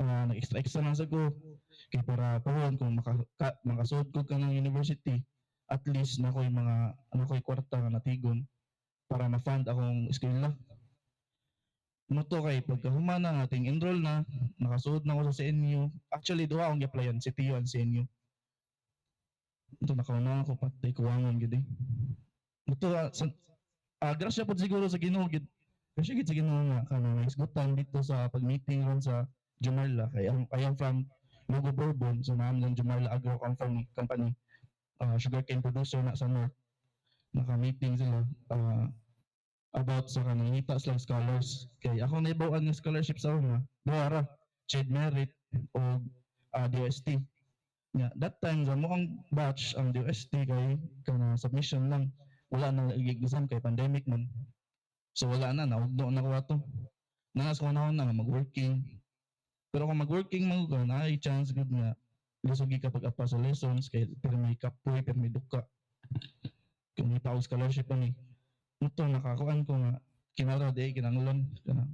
nag-extra extra na sa ko kay para pohon kung makasuod ko ka ng university, at least na ko'y mga ano ko'y kwarta nga natigon para ma-fund akong eskwela. Mo to kay pagkahuman na ating enroll na, nakasuod na ako sa CNU. Actually, duha akong gi-applyan, si TU and CNU. Ito nakauna ako patay kuwangon gid eh. Mo to grasya pod siguro sa Ginoo gid. Grasya gid sa Ginoo nga kanang isgutan dito sa pag-meeting ron sa Jumarla kay ang I am from Lugo Bourbon, so naam lang Jumarla Agro Company, sugarcane producer na sa North. Naka-meeting sila about sa kanang ngita sila scholars kay ako naibaw-an nga scholarship sa una, duha ra, CHED Merit o DOST. Nga that time sa moang batch, ang DOST kay kana submission lang, wala na exam kay pandemic man, so wala na, naugdo na ko ato nanas ko na nga mag-working. Pero kung mag-working mo ka na ay chance gud nga lisugi ka pag-apa sa lessons kay pero may kapoy, pero may duka kung ngita og scholarship ani. Ito nakakuan ko nga kinara di kinanglan kana.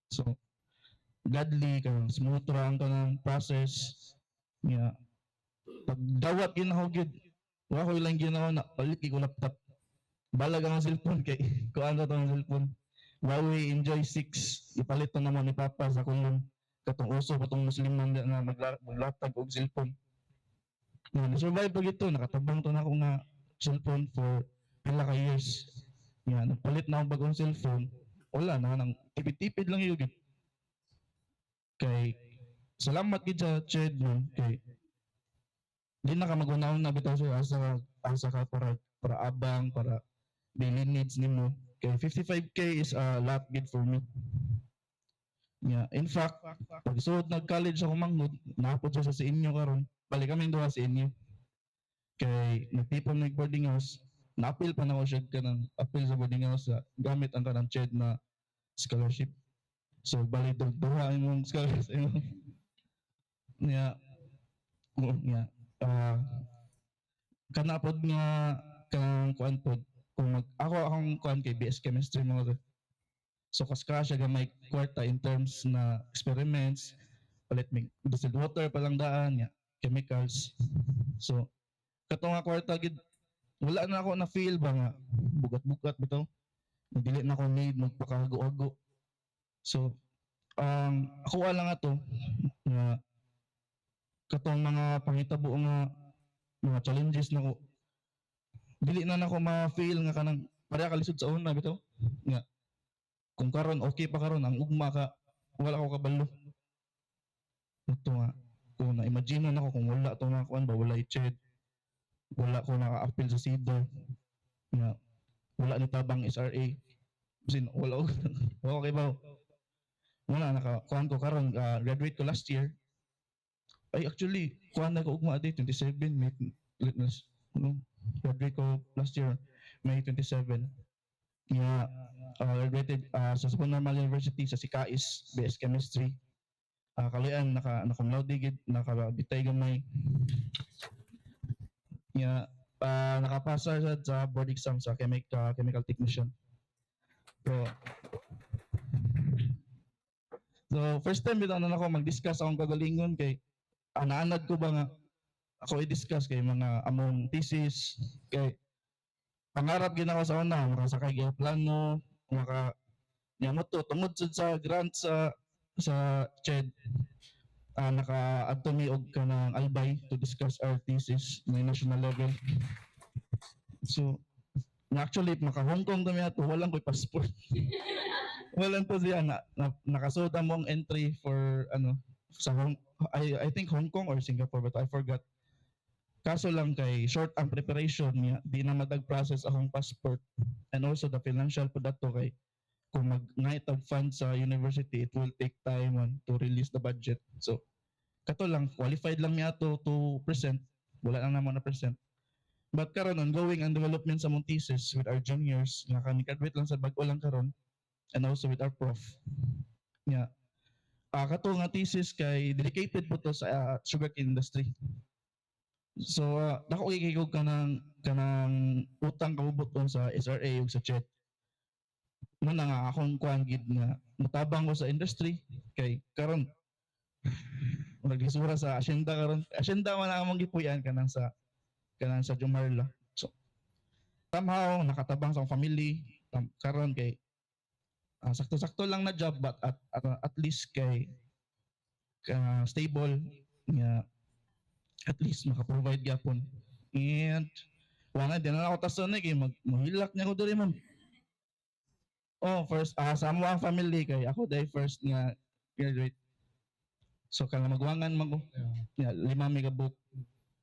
So godly kanang smooth ra ang kanang process nga pagdawat ginaw gid, wa ko ilang ginawa na palit ko laptop, balag ang cellphone kay kuan ra tong cellphone, Huawei Enjoy 6, ipalit na naman ni Papa sa kulong katong uso pa tong Muslim man nga maglatag og cellphone. Na survive pag ito, nakatabang to na ako nga cellphone for pila ka years. Nga nagpalit na akong bagong cellphone, wala na nang tipid-tipid lang yun gid. Kay salamat gid sa CHED no kay di na ka maguna na bitaw sir, asa ka para abang para daily needs nimo kay 55K is a lot gid for me. Yeah, in fact, pag suod nag-college ako manghud, naapod siya sa inyo karon. Balik kami duha sa inyo. Kay nagtipon mig boarding house, na-appeal pa na ako siya kanang appeal sa boarding house sa gamit ang kanang CHED na scholarship. So bali duha imong scholarship imong. Yeah. Oh, yeah. Kana pod nga kanang kuan pod kung mag, ako akong kuan kay BS Chemistry mga to. So kaska siya gamay kwarta in terms na experiments, palit mig distilled water pa lang daan ya, chemicals. So kato nga kwarta gid wala na ako na feel ba nga bugat-bugat bitaw. Dili na ko need magpakahago-hago. So ang ako lang ato nga katong mga pangitabo nga mga challenges nako, dili na nako ma-feel nga kanang pareha kalisod sa una bitaw, nga kung karon okay pa karon, ang ugma ka wala ko kabalo ito nga. Kung na-imagine na nako kung wala to nga kuan ba, wala CHED, wala ko naka-appeal sa SEDA, nga wala ni tabang SRA, sin wala wala ko kibaw. Wala naka kuan ko karon, graduate ko last year. Ay, actually kuan na ko ugma day 27 May, ano, graduate ko last year May 27 nga, graduated sa Cebu Normal University sa SICAIS, BS Chemistry. Kaluyan naka cum laude gid, nakabitay gamay nga, nakapasa siya sa board exam sa chemical technician. So first time bitaw na nako mag-discuss akong kagalingon kay anaanad ko ba nga ako i-discuss kay mga among thesis, kay pangarap gid ako sa una makasakay og plano maka nya mo to tungod sad sa grant sa CHED, naka-adto mi og kanang Albay to discuss our thesis na national level. So na actually maka Hong Kong kami ato, walang ko'y passport. Walang to siya na nakasud among entry for ano sa Hong I think Hong Kong or Singapore, but I forgot. Kaso lang kay short ang preparation niya, di na madag process akong passport and also the financial po dato kay kung mag og fund sa university, it will take time on to release the budget. So kato lang, qualified lang niya to present, wala lang naman na present. But karon ongoing ang development sa mong thesis with our juniors nga kami graduate lang sa bag-o lang karon and also with our prof. Nga kato nga thesis kay dedicated po to sa sugarcane industry. So dako kay kog kanang utang kabubut-on sa SRA ug sa CHED. Mo na nga akong kuan gid nga mutabang ko sa industry kay karon naglisura sa asyenda karon. Asyenda man ang among gipuy-an kanang sa Jumarla. So somehow nakatabang sa akong family karon kay sakto-sakto lang na job, but at least kay stable nga at least maka-provide gyapon. And wala di na ako tason eh kay mag mohilak niya ko diri, ma'am. Oh, first sa amo ang family kay ako day first nga graduate. So kana magwangan man ko. Yeah, lima mi ka buok.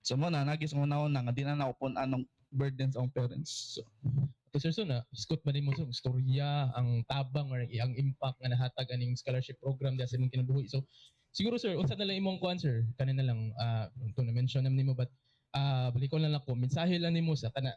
So mo na nagis ko na nga di na na pun anong burden sa akong parents. So To sir, so na iskot ba nimo sa istorya ang tabang or ang impact nga nahatag aning scholarship program diya sa imong kinabuhi? So siguro, sir, unsa na lang imong kuan, sir, kanin na lang to na mention nam nimo, but balikon lang ako, mensahe lang nimo sa kana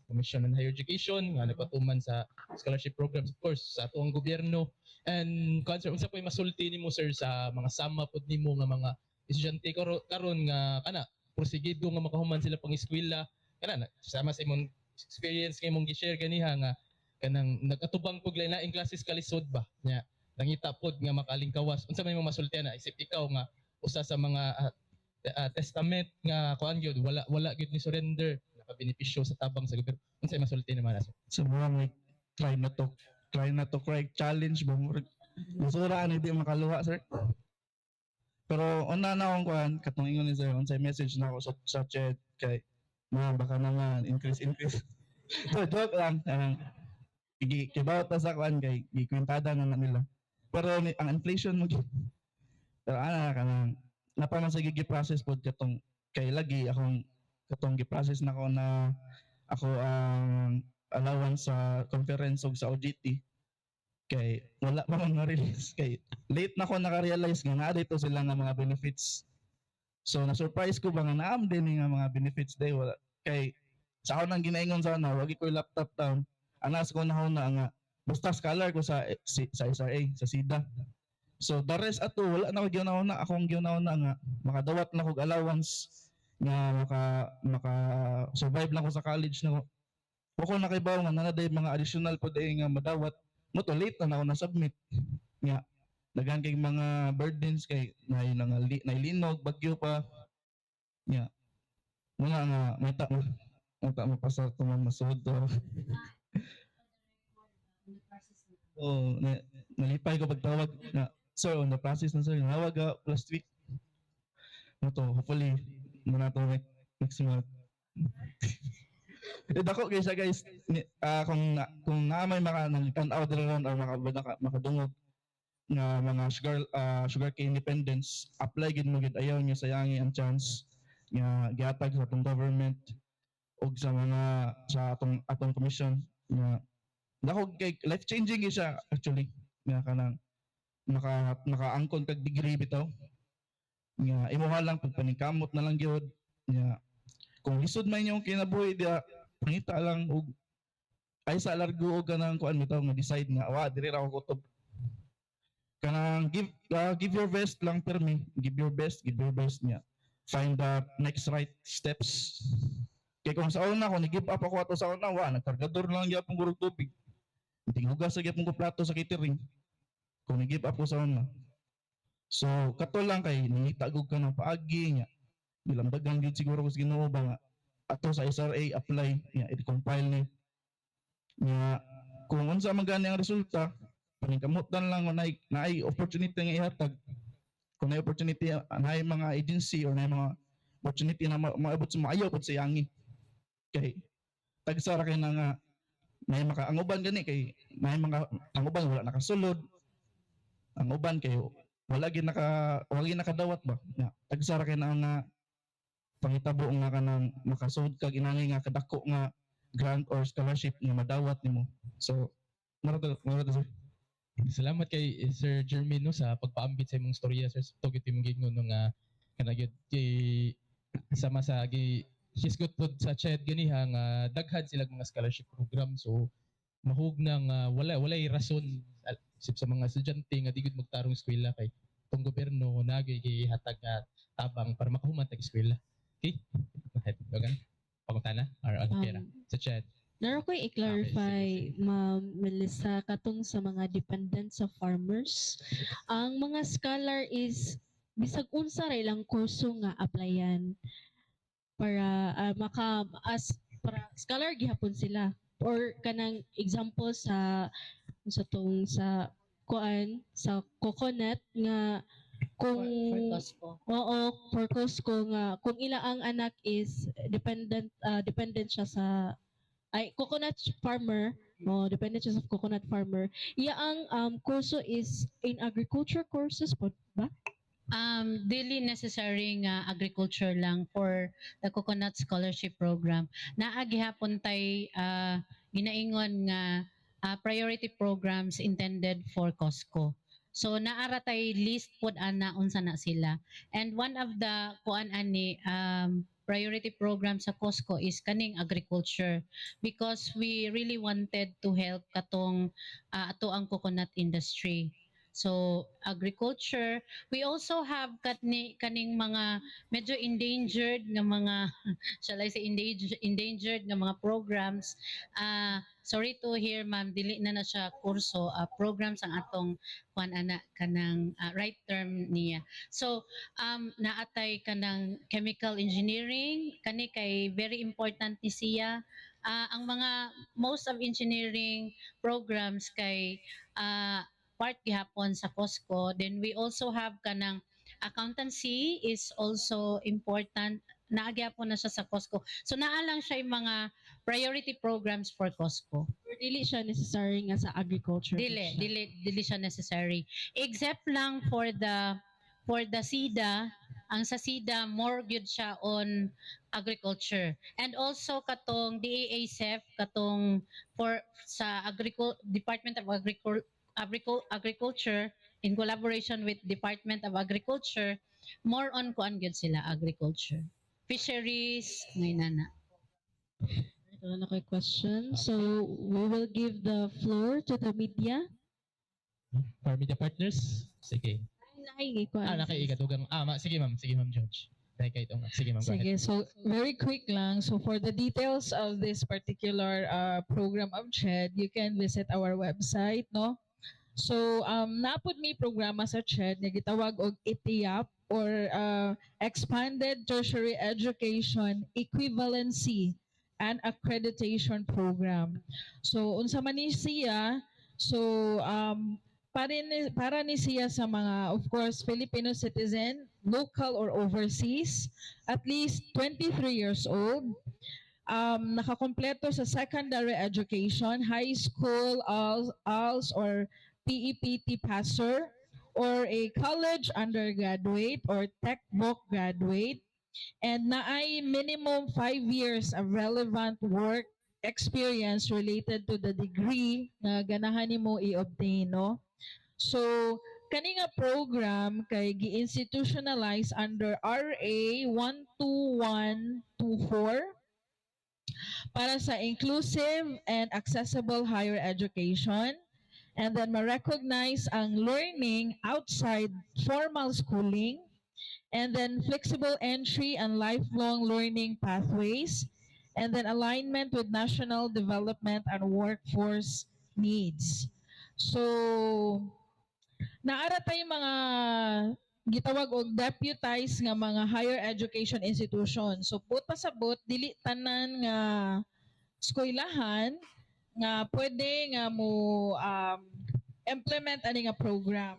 Commission on Higher Education nga nagpatuman sa scholarship programs, of course sa atuang gobyerno, and kuan, sir, unsa po masulti nimo, sir, sa mga sama pod nimo nga mga estudyante karon nga kana prosigido nga makahuman sila pang eskwela, kana na sama sa imong experience nga imong gi-share ganiha nga kanang nag-atubang pug lain classes kalisod ba nya nangita pod nga makalingkawas? Unsa man imong masulti na isip ikaw nga usa sa mga testament nga kuan gyud, wala gyud ni surrender, nakabenepisyo sa tabang sa gobyerno? Unsa masulti naman, sir? So mura may try not to cry challenge ba, murag Masura ani di makaluha, sir. Pero una na akong kuan katong ingon ni sir, unsay message na ako sa CHED kay mga baka naman increase increase. So joke lang. Kibaw ta sa kuan kay gikwintada na na nila. Pero ni, ang inflation mo gyud. Pero ana kanang napa man sa gi process pod katong kay lagi akong katong gi-process na ko na ako ang allowance sa conference ug sa OJT kay wala pa man na-release kay late na ko naka-realize nga naa dito sila nga mga benefits. So na-surprise ko ba nga naam din nga mga benefits day wala kay sa ako nang ginaingon sa una wagi ko laptop down anas ko na na nga basta scholar ko sa SRA, sa SIDA. So the rest ato wala na ko ginauna, akong ginauna nga makadawat na kog allowance nga maka survive lang ko sa college na ko. Ko nakibaw nga naa day mga additional po day nga madawat mo to, late na ako na submit nga daghan kay mga burdens kay na nailinog bagyo pa nya muna nga mata mo pasar to, ma'am, masuod to. Oh, nalipay ko pagtawag na, "Sir, on the process na, sir." Nawag last week. Ano to, hopefully, muna to next month. Eh, dako guys, guys, kung na may maka nang tan-aw diri ron or makadungog nga mga sugarcane dependents, apply gid mo gid. Ayaw niya sayangi ang chance nga gihatag sa atong government og sa mga sa atong atong commission nga dako kay life changing gyud siya actually, nga kanang nakaangkon kag degree bitaw nga imuha lang pagpaningkamot na lang gyud. Nga kung lisod man inyong kinabuhi diya, pangita lang og ay sa largo og kanang kuan bitaw nga decide nga wa diri ra ako kutob. Kanang give your best lang permi, give your best, give your best niya, find the next right steps. Kay kung sa una, kung ni-give up ako ato sa una, wa nagkargador lang gyapon ko og tubig, tinghugas sa gyapon ko plato sa catering kung ni-give up ko sa una. So kato lang kay nangita gud ka ng paagi nga gilambagan gyud siguro ko sa Ginoo ba nga ato sa SRA apply nga i-compile ni nga kung unsa man gani ang resulta, paningkamutan lang kung naay opportunity nga ihatag. Kung naay opportunity, naay mga agency or naay mga opportunity na maabot sa maayo pud sayangi kay tagsa ra kay na nga naay maka ang uban gani kay naay mga ang uban wala nakasulod, ang uban kay wala gid nakadawat ba nga tagsa ra kay na nga pangitabo nga kanang makasud kag inani nga kadako nga grant or scholarship nga madawat nimo. So mara to, sir. Salamat kay Sir Jermaine, no, sa pagpaambit sa imong storya, sir, sa tugit imong gingon, no, nga kana gyud kay sama sa gi hisgot pod sa CHED ganiha nga daghan sila mga scholarship program, so mahug na nga walay rason isip sa mga estudyante nga di gud magtarong eskwela kay tong gobyerno nagay gihatag nga tabang para makahuman tag eskwela. Okay? Dogan? Pangutana or ano pera sa CHED? Naro ko i-clarify, Okay, sige, sige. Ma'am Melissa, katong sa mga dependent sa farmers. Ang mga scholar is bisag unsa ra ilang kurso nga applyan para maka as para scholar gihapon sila or kanang example sa tong sa kuan sa coconut nga kung For Costco. Oo, for Costco nga kung ila ang anak is dependent siya sa ay coconut farmer, oh, dependent siya sa coconut farmer. Iya ang kurso is in agriculture courses po ba? Dili necessary nga agriculture lang for the coconut scholarship program. Naa gihapon tay ginaingon nga priority programs intended for Costco. So naara tay list pod ana unsa na sila. And one of the kuan ani priority program sa Costco is kaning agriculture because we really wanted to help katong ato ang coconut industry. So agriculture. We also have katni kaning mga medyo endangered nga mga, shall I say, endangered nga mga programs. Sorry to hear, ma'am, dili na na siya kurso, programs ang atong kuan ana kanang right term niya. So naatay kanang chemical engineering kani kay very important ni siya. Ang mga most of engineering programs kay part gihapon sa Costco. Then we also have kanang accountancy is also important. Naa gyapon na siya sa Costco. So naa lang siya yung mga priority programs for Costco. Or dili siya necessary nga sa agriculture Dili, siya? Dili siya necessary. Except lang for the SIDA, ang sa SIDA more gyud siya on agriculture. And also katong DAASEF, katong for sa Department of Agriculture in collaboration with Department of Agriculture, more on kuan gyud sila, agriculture. Fisheries, ngay na. Wala na ko'y question. So we will give the floor to the media. For media partners? Sige. Ay, kuan. Ah, nakaigadugang. Ah, sige, ma'am, sige, Ma'am George. Dahil kay itong. Sige, ma'am, go ahead. Sige, so very quick lang. So for the details of this particular program of CHED, you can visit our website, no? So napud mi programa sa CHED nga gitawag og ETEEAP or Expanded Tertiary Education Equivalency and Accreditation Program. So unsa man ni siya, So para ni siya sa mga, of course, Filipino citizen, local or overseas, at least 23 years old, nakakompleto sa secondary education, high school, ALS, ALS or PEPT passer, or a college undergraduate or tech-voc graduate, and naay minimum 5 years of relevant work experience related to the degree na ganahan nimo i-obtain, no? So, kani nga program kay gi-institutionalize under RA 12124 para sa inclusive and accessible higher education and then ma-recognize ang learning outside formal schooling and then flexible entry and lifelong learning pathways and then alignment with national development and workforce needs. So, naa ra tay mga gitawag og deputized nga mga higher education institution. So buot pasabot, dili tanan nga eskwelahan nga pwede nga mo implement ani nga program.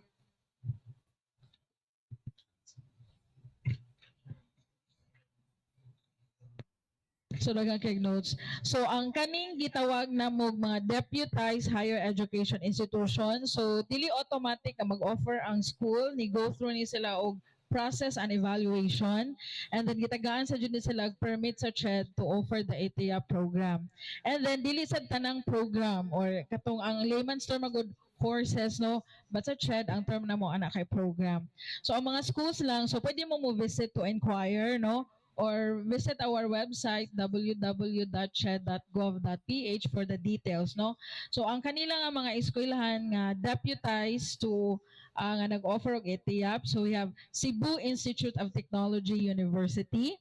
So daghan kay notes. So ang kaning gitawag namo mga deputized higher education institution. So dili automatic nga mag-offer ang school, ni go through ni sila og process and evaluation and then gitagaan sa jud ni sila og permit sa CHED to offer the ETEEAP program. And then dili sad tanang program or katong ang layman's term magud courses, no, but sa CHED ang term namo ana kay program. So ang mga schools lang, so pwede mo mo visit to inquire, no, or visit our website www.ched.gov.ph for the details, no. So ang kanila nga mga eskwelahan nga deputized to nga nag-offer og ETEEAP, so we have Cebu Institute of Technology University,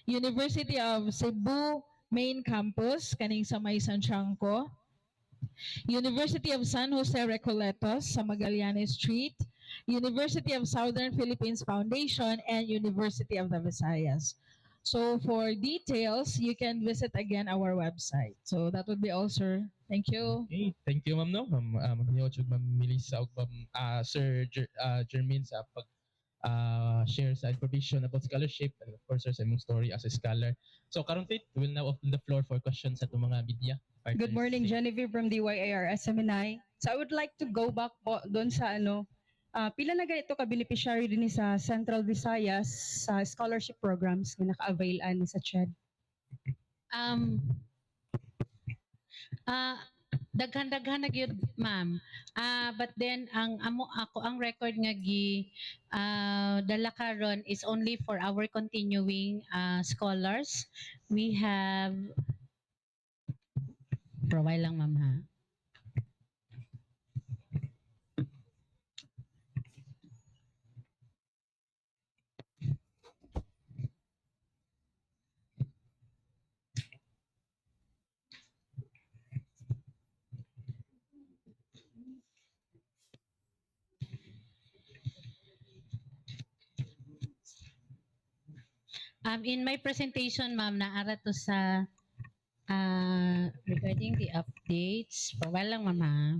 University of Cebu Main Campus kaning sa may Sanciangko, University of San Jose Recoletos sa Magallanes Street, University of Southern Philippines Foundation, and University of the Visayas. So for details, you can visit again our website. So that would be all, sir. Thank you. Okay, thank you, ma'am, no. Ma'am Ma'am Nyoch ug Ma'am Melissa ug Ma'am Sir Jermaine sa pag share sa information about scholarship and of course, sir, sa imong story as a scholar. So karon Faith, we will now open the floor for questions sa atong mga media partners. Good morning, Genevieve from DYAR SMNI. So I would like to go back po doon sa ano, pila na ganito ka beneficiary din sa Central Visayas sa scholarship programs nga naka-avail ani sa CHED? Daghan-daghan na gyud, ma'am. But then ang amo ako ang record nga gi dala karon is only for our continuing scholars. We have Provide lang, ma'am, ha. In my presentation, ma'am, naa ra to sa regarding the updates. Provide lang, ma'am, ha.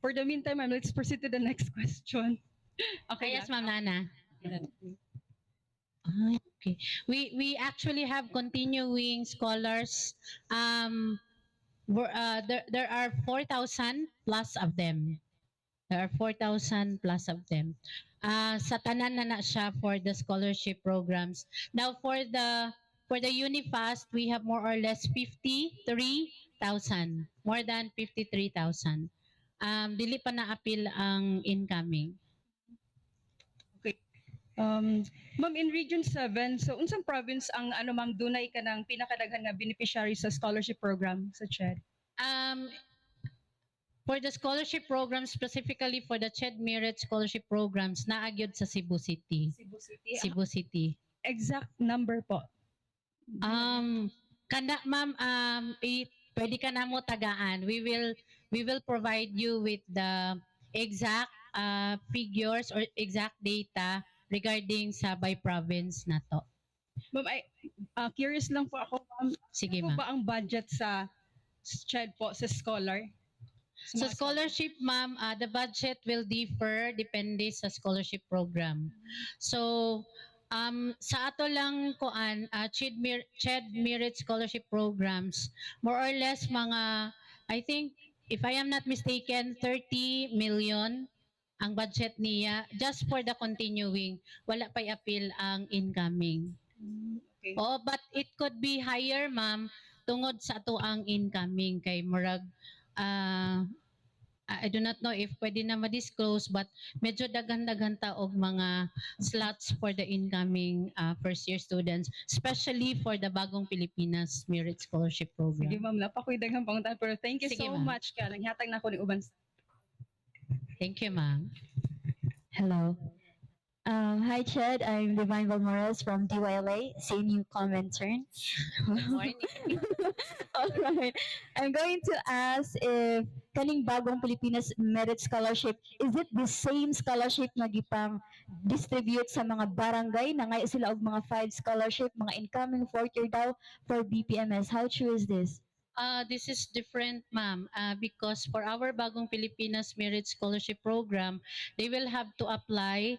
For the meantime, ma'am, let's proceed to the next question. Okay. Yes, ma'am Nana. Ay, okay. We actually have continuing scholars. There are 4,000 plus of them. There are 4,000 plus of them. Sa tanan na na siya for the scholarship programs. Now for the Unifast, we have more or less 53,000. More than 53,000. Dili pa na-apil ang incoming. Ma'am, in Region 7, so unsang province ang ano, ma'am, dunay ka ng pinakadaghan nga beneficiary sa scholarship program sa CHED? For the scholarship program, specifically for the CHED Merit Scholarship Programs, naa gyud sa Cebu City. Cebu City. Cebu City. Exact number po? Kana, ma'am, pwede ka na mo tagaan. We will provide you with the exact figures or exact data regarding sa by province na to. Ma'am, ay, curious lang po ako, ma'am. Sige, Ano po ma'am. ba ang budget sa CHED po, sa scholar? Sa mga scholarship, ma'am, the budget will differ depende sa scholarship program. So, sa ato lang kuan, CHED Merit Scholarship Programs, more or less mga, I think, if I am not mistaken, 30 million ang budget niya just for the continuing. Wala pa'y apil ang incoming. Oo, but it could be higher, ma'am, tungod sa ato ang incoming kay murag I do not know if pwede na ma-disclose, but medyo daghan-daghan ta og mga slots for the incoming first year students, especially for the Bagong Pilipinas Merit Scholarship Program. Sige, ma'am, naa pa ko'y daghang pangutan, pero thank you Sige, so ma'am. Much kay nanghatag na ko ni uban. Thank you, ma'am. Hello. Hi, Ched. I'm Divine Valmores from DYLA, same comment turn. Good morning. All right. I'm going to ask if kaning Bagong Pilipinas Merit Scholarship, is it the same scholarship nga gipang distribute sa mga barangay na ngayo sila og mga five scholarship, mga incoming fourth year daw for BPMS? How true is this? This is different, ma'am, because for our Bagong Pilipinas Merit Scholarship Program, they will have to apply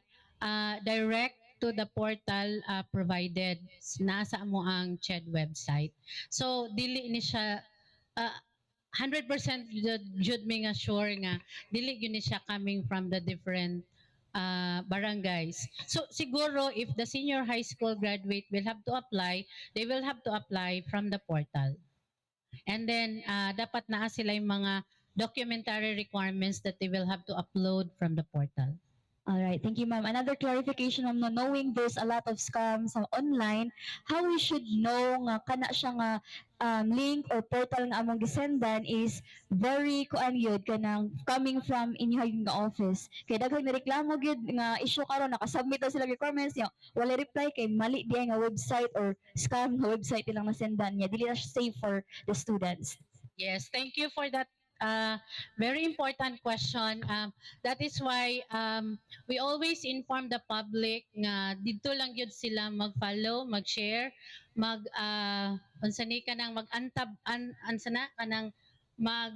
direct to the portal provided nasa amo ang CHED website. So, dili ni siya 100% jud mi nga sure nga dili gyud ni siya coming from the different barangays. So siguro if the senior high school graduate will have to apply, they will have to apply from the portal. And then dapat naa sila yung mga documentary requirements that they will have to upload from the portal. All right, thank you, ma'am. Another clarification, ma'am, no, knowing there's a lot of scams online, how we should know nga kana siya nga link or portal nga among gisendan is very kuan gyud, kanang coming from inyong nga office? Kay daghang nireklamo gyud nga issue karon, nakasubmit daw sila requirements niya, wala reply kay mali diay nga website or scam nga website ilang nasendan niya. Dili na siya safe for the students. Yes, thank you for that very important question. That is why we always inform the public nga didto lang gyud sila mag-follow, mag-share, mag unsa ni kanang mag-antab an unsa na kanang mag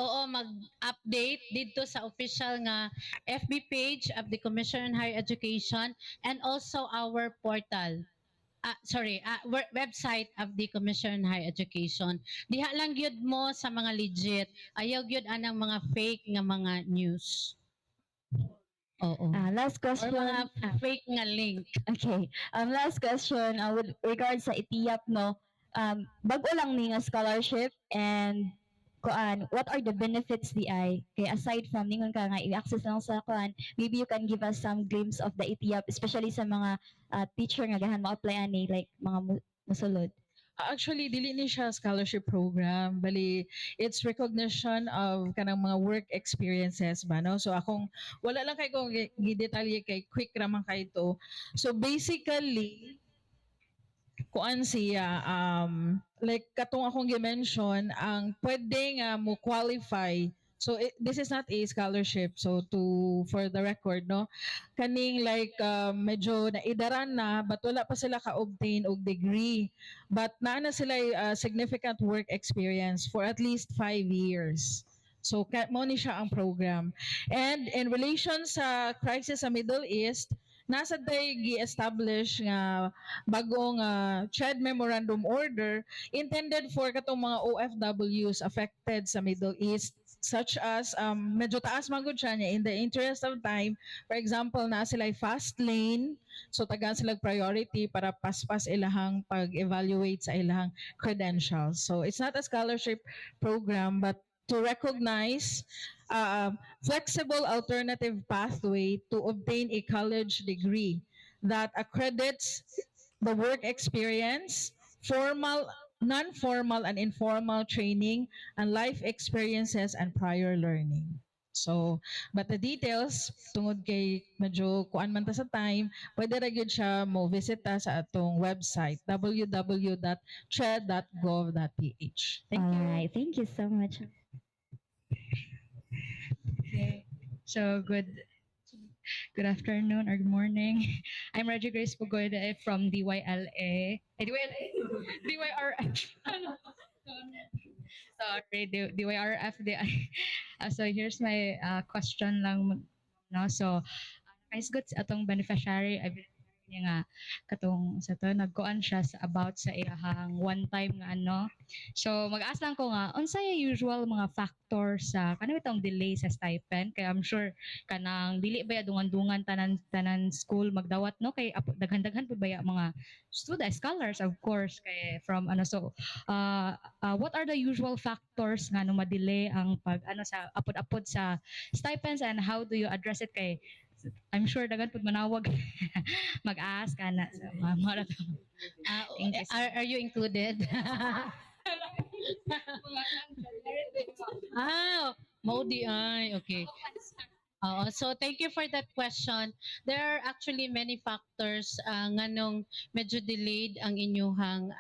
oo, mag-update didto sa official nga FB page of the Commission on Higher Education and also our portal. Sorry, website of the Commission on Higher Education. Diha lang gyud mo sa mga legit. Ayaw gyud anang mga fake nga mga news. Oo. Last Or question. mga fake nga link. Okay. Last question with regards sa ETEEAP, no. Bago lang ni nga scholarship and kuan, what are the benefits diay? Kay aside from ningon ka nga i-access lang sa kuan, maybe you can give us some glimpse of the ETEEAP, especially sa mga teacher nga ganahan mo-apply ani, like mga musulod. Actually, dili ni siya scholarship program. Bali, it's recognition of kanang mga work experiences ba, no? So akong wala lang kay kong gidetalye kay quick raman kay to. So basically, kuan siya, like katong akong gi-mention, ang pwede nga mo qualify. So this is not a scholarship. So to for the record, no, kaning like medyo naidaran na but wala pa sila ka-obtain og degree, but naa na sila significant work experience for at least 5 years. So mo ni siya ang program. And in relation sa crisis sa Middle East, nasa tay gi-establish nga bagong CHED Memorandum Order intended for katong mga OFWs affected sa Middle East, such as medyo taas man gud siya niya, in the interest of time, for example, naa sila fast lane, so tagaan sila priority para paspas ilahang pag-evaluate sa ilahang credentials. So it's not a scholarship program but to recognize flexible alternative pathway to obtain a college degree that accredits the work experience, formal, non-formal and informal training, and life experiences and prior learning. So, but the details, tungod kay medyo kuan man ta sa time, pwede ra gyud siya mo visit ta sa atong website www.ched.gov.ph. Thank you. All right. Thank you so much. Okay. So good Good afternoon or good morning. I'm Reggie Grace Pugoy from DYLA. Eh, DYLA? DYRF. Ano? Sorry, DYRF. So here's my question lang. No? So, nakahisgot sa atong beneficiary, I believe niya nga katong sa to nagkuan siya sa about sa iyahang one time nga ano. So mag-ask lang ko nga unsay usual mga factor sa kanang itong delay sa stipend, kay I'm sure kanang dili ba dungan-dungan tanan tanan school magdawat, no, kay daghan-daghan pud baya mga student scholars, of course, kay from ano. So what are the usual factors nga no ma-delay ang pag ano sa apod-apod sa stipends and how do you address it, kay I'm sure daghan pud manawag mag-ask ana? So mao ra to. Thank you, sir. Are you included? Ah, mao diay. Okay. Oo, so thank you for that question. There are actually many factors nganong medyo delayed ang inyuhang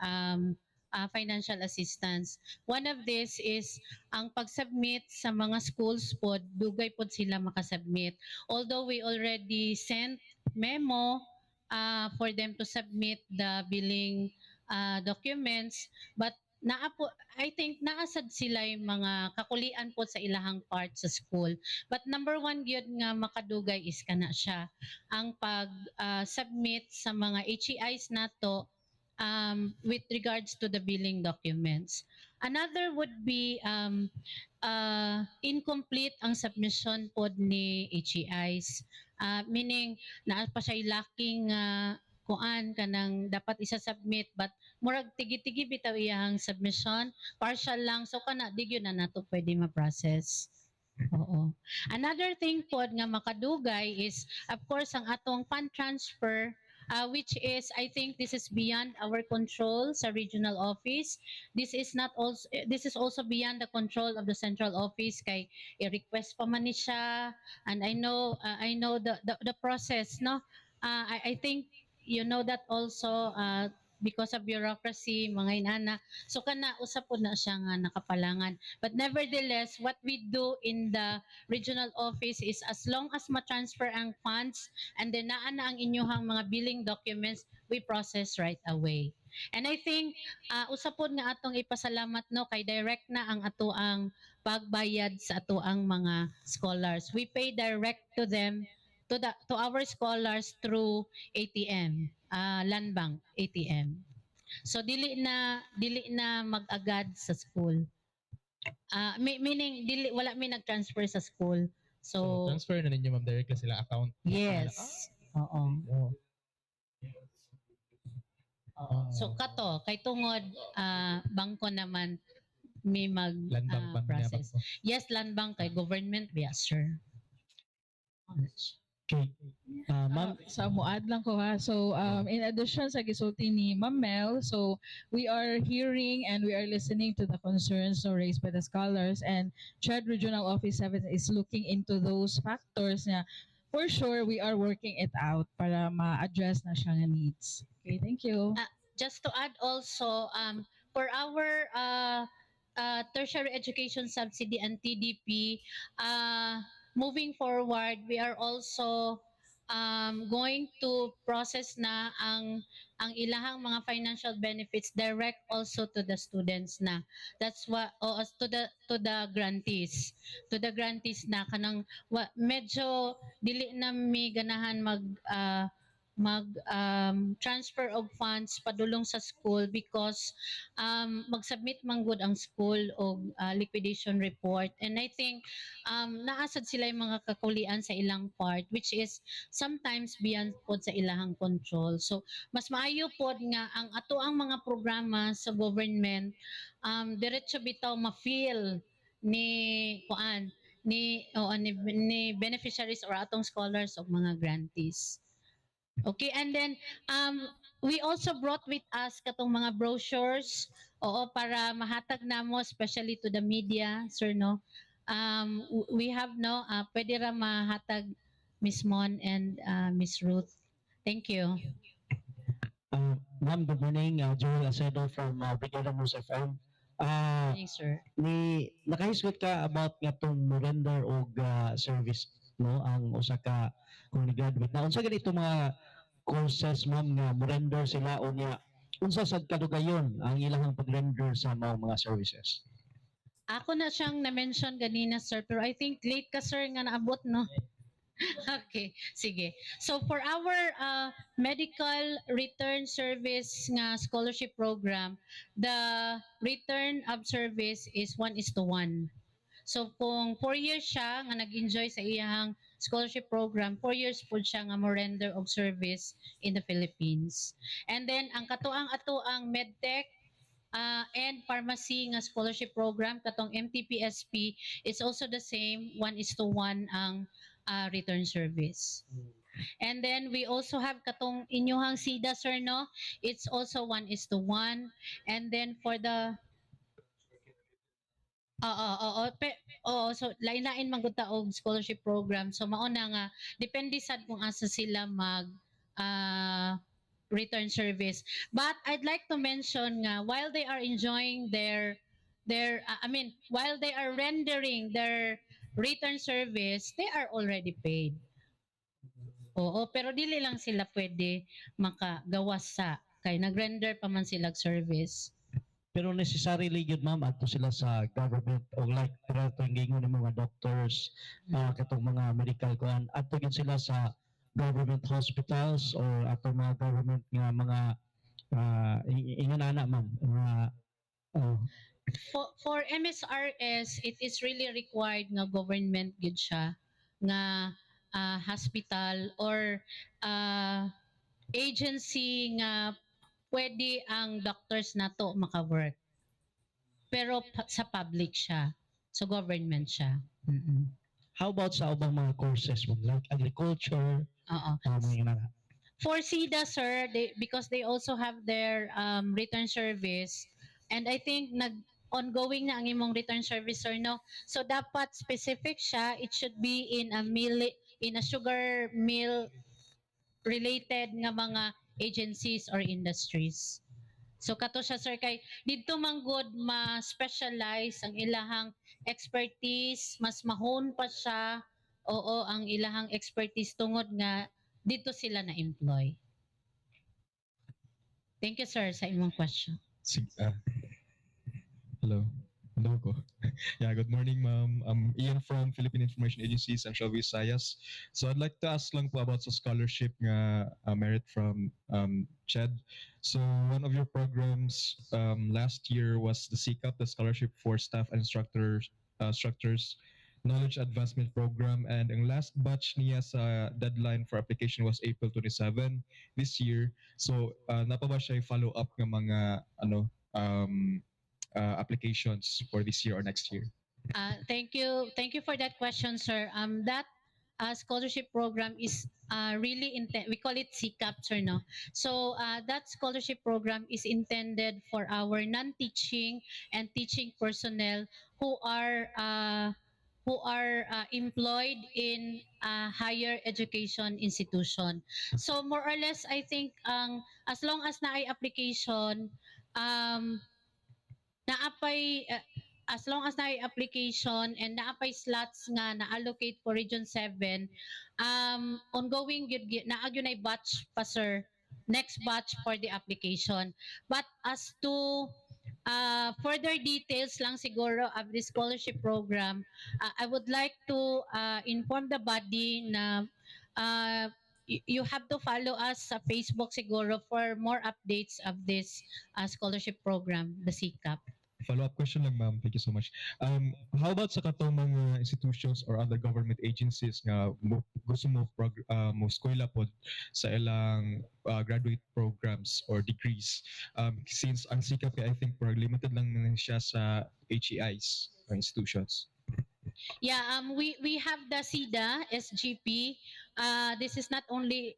financial assistance. One of this is ang pag-submit sa mga schools pod, dugay pod sila makasubmit. Although we already sent memo for them to submit the billing documents, but naa po, I think naa sad sila yung mga kakulian po sa ilahang part sa school. But number one gyud nga makadugay is kana siya ang pag submit sa mga HEIs nato with regards to the billing documents. Another would be incomplete ang submission pod ni HEIs. Meaning naa pa siya lacking kuan kanang dapat isa-submit, but murag tigi-tigi bitaw iyang submission, partial lang, so kana di gyud na nato pwede ma-process. Oo. Another thing pod nga makadugay is, of course, ang atong fund transfer, which is, I think, this is beyond our control sa regional office. This is not also this is also beyond the control of the central office kay i-request pa man ni siya, and I know the process, no? I think you know that also, because of bureaucracy, mga inana. So kana usa po na siya nga nakapalangan. But nevertheless, what we do in the regional office is as long as ma-transfer ang funds and then naa na ang inyuhang mga billing documents, we process right away. And I think usa pod nga atong ipasalamat, no, kay direct na ang ato ang pagbayad sa ato ang mga scholars. We pay direct to them, to our scholars through ATM, Land Bank ATM. So dili na mag-agad sa school. Meaning dili, wala mi nag-transfer sa school. So, So, transfer na ninyo, ma'am, directly sila account. Yes. Oo. Oh. Oo. So kato kay tungod bangko naman may mag Land Bank ba? process. Bangko. Yes, Land Bank kay government biya, sir. Okay. Ma'am, Sa mo-add lang ko ha. So in addition sa gisulti ni Ma'am Mel, so we are hearing and we are listening to the concerns so raised by the scholars, and CHED Regional Office 7 is looking into those factors na for sure we are working it out para ma-address na siya nga needs. Okay, thank you. Just to add also, for our tertiary education subsidy and TDP, moving forward, we are also going to process na ang ilahang mga financial benefits direct also to the students na. That's what, o to the grantees. To the grantees na kanang wa, medyo dili na mi ganahan mag transfer of funds padulong sa school because mag-submit man gud ang school og liquidation report, and I think naa sad sila yung mga kakulian sa ilang part, which is sometimes beyond pod sa ilahang control. So mas maayo pod nga ang ato ang mga programa sa government diretso bitaw ma-feel ni kuan ni o ni beneficiaries or atong scholars o mga grantees. Okay, and then we also brought with us katong mga brochures, oo, para mahatag namo especially to the media, sir, no. We have, no, pwede ra mahatag Miss Mon and Miss Ruth. Thank you. Ma'am, good morning. Joel Acedo from Brigada News FM. Thank you, sir. Ni nakahisgot ka about nga tong mo render og service. no, ang usa ka kung ni-graduate na. Unsa ganito mga courses, ma'am, nga mo-render sila o nga unsa sad kadugayon ang ilang pag-render sa mga services? Ako na siyang na-mention ganina, sir, pero I think late ka, sir, nga naabot, no? Okay, sige. So for our medical return service nga scholarship program, the return of service is 1:1. So kung 4 years siya nga nag-enjoy sa iyang scholarship program, 4 years po siya nga mo render of service in the Philippines. And then ang katuang ato ang medtech and pharmacy nga scholarship program, katong MTPSP, is also the same, 1:1 ang return service. And then we also have katong inyuhang SIDA, sir, no? It's also 1:1. And then for the Oo. Oo, so lain-lain man gud ta og scholarship program. So mao na nga depende sad kung asa sila mag return service. But I'd like to mention nga while they are enjoying their I mean, while they are rendering their return service, they are already paid. Oo, pero dili lang sila pwede makagawas sa kay nag-render pa man sila og service. Pero necessarily yun, ma'am, adto sila sa government o like pero itong gingon ng mga doctors, katong mga medical kuan, adto gyud sila sa government hospitals or ato mga government nga mga ingon ana, ma'am, mga oh? For MSRS, it is really required nga government gid siya nga hospital or agency nga pwede ang doctors nato maka-work. Pero sa public siya. So government siya. How about sa ubang mga courses, ma'am, like agriculture, Oo. Mga ingon ana? For SIDA, sir, because they also have their return service, and I think nag ongoing na ang imong return service, sir, no? So dapat specific siya. It should be in a mill, in a sugar mill related nga mga agencies or industries. So kato siya, sir, kay didto man gud ma-specialize ang ilahang expertise, mas mahon pa siya. Oo, ang ilahang expertise tungod nga dito sila na-employ. Thank you, sir, sa imong question. Hello. Hello ko. Yeah, good morning, ma'am. I'm Ian from Philippine Information Agency, Central Visayas. So I'd like to ask lang po about sa scholarship nga merit from CHED. So one of your programs last year was the SICAP, the Scholarship for Staff and Instructors Knowledge Advancement Program. And ang last batch niya sa deadline for application was April 27 this year. So naa pa ba siya follow up ng mga ano applications for this year or next year? Thank you. Thank you for that question, sir. That scholarship program is really we call it CCAP, sir, no? So that scholarship program is intended for our non-teaching and teaching personnel who are employed in a higher education institution. So more or less, I think as long as naay application, naapay as long as naay application and naapay slots nga na-allocate for Region 7, ongoing gyud naa gyud nay batch pa, sir, next batch for the application. But as to further details lang siguro of the scholarship program, I would like to inform the body na you have to follow us sa Facebook siguro for more updates of this scholarship program, the CCAP. Follow-up question lang, ma'am. Thank you so much. How about sa katong mga institutions or other government agencies nga mo, gusto mo eskwela pod sa ilang graduate programs or degrees? Since ang CCAP, I think, limited lang naman siya sa HEIs or institutions. Yeah, we have the SIDA SGP. This is not only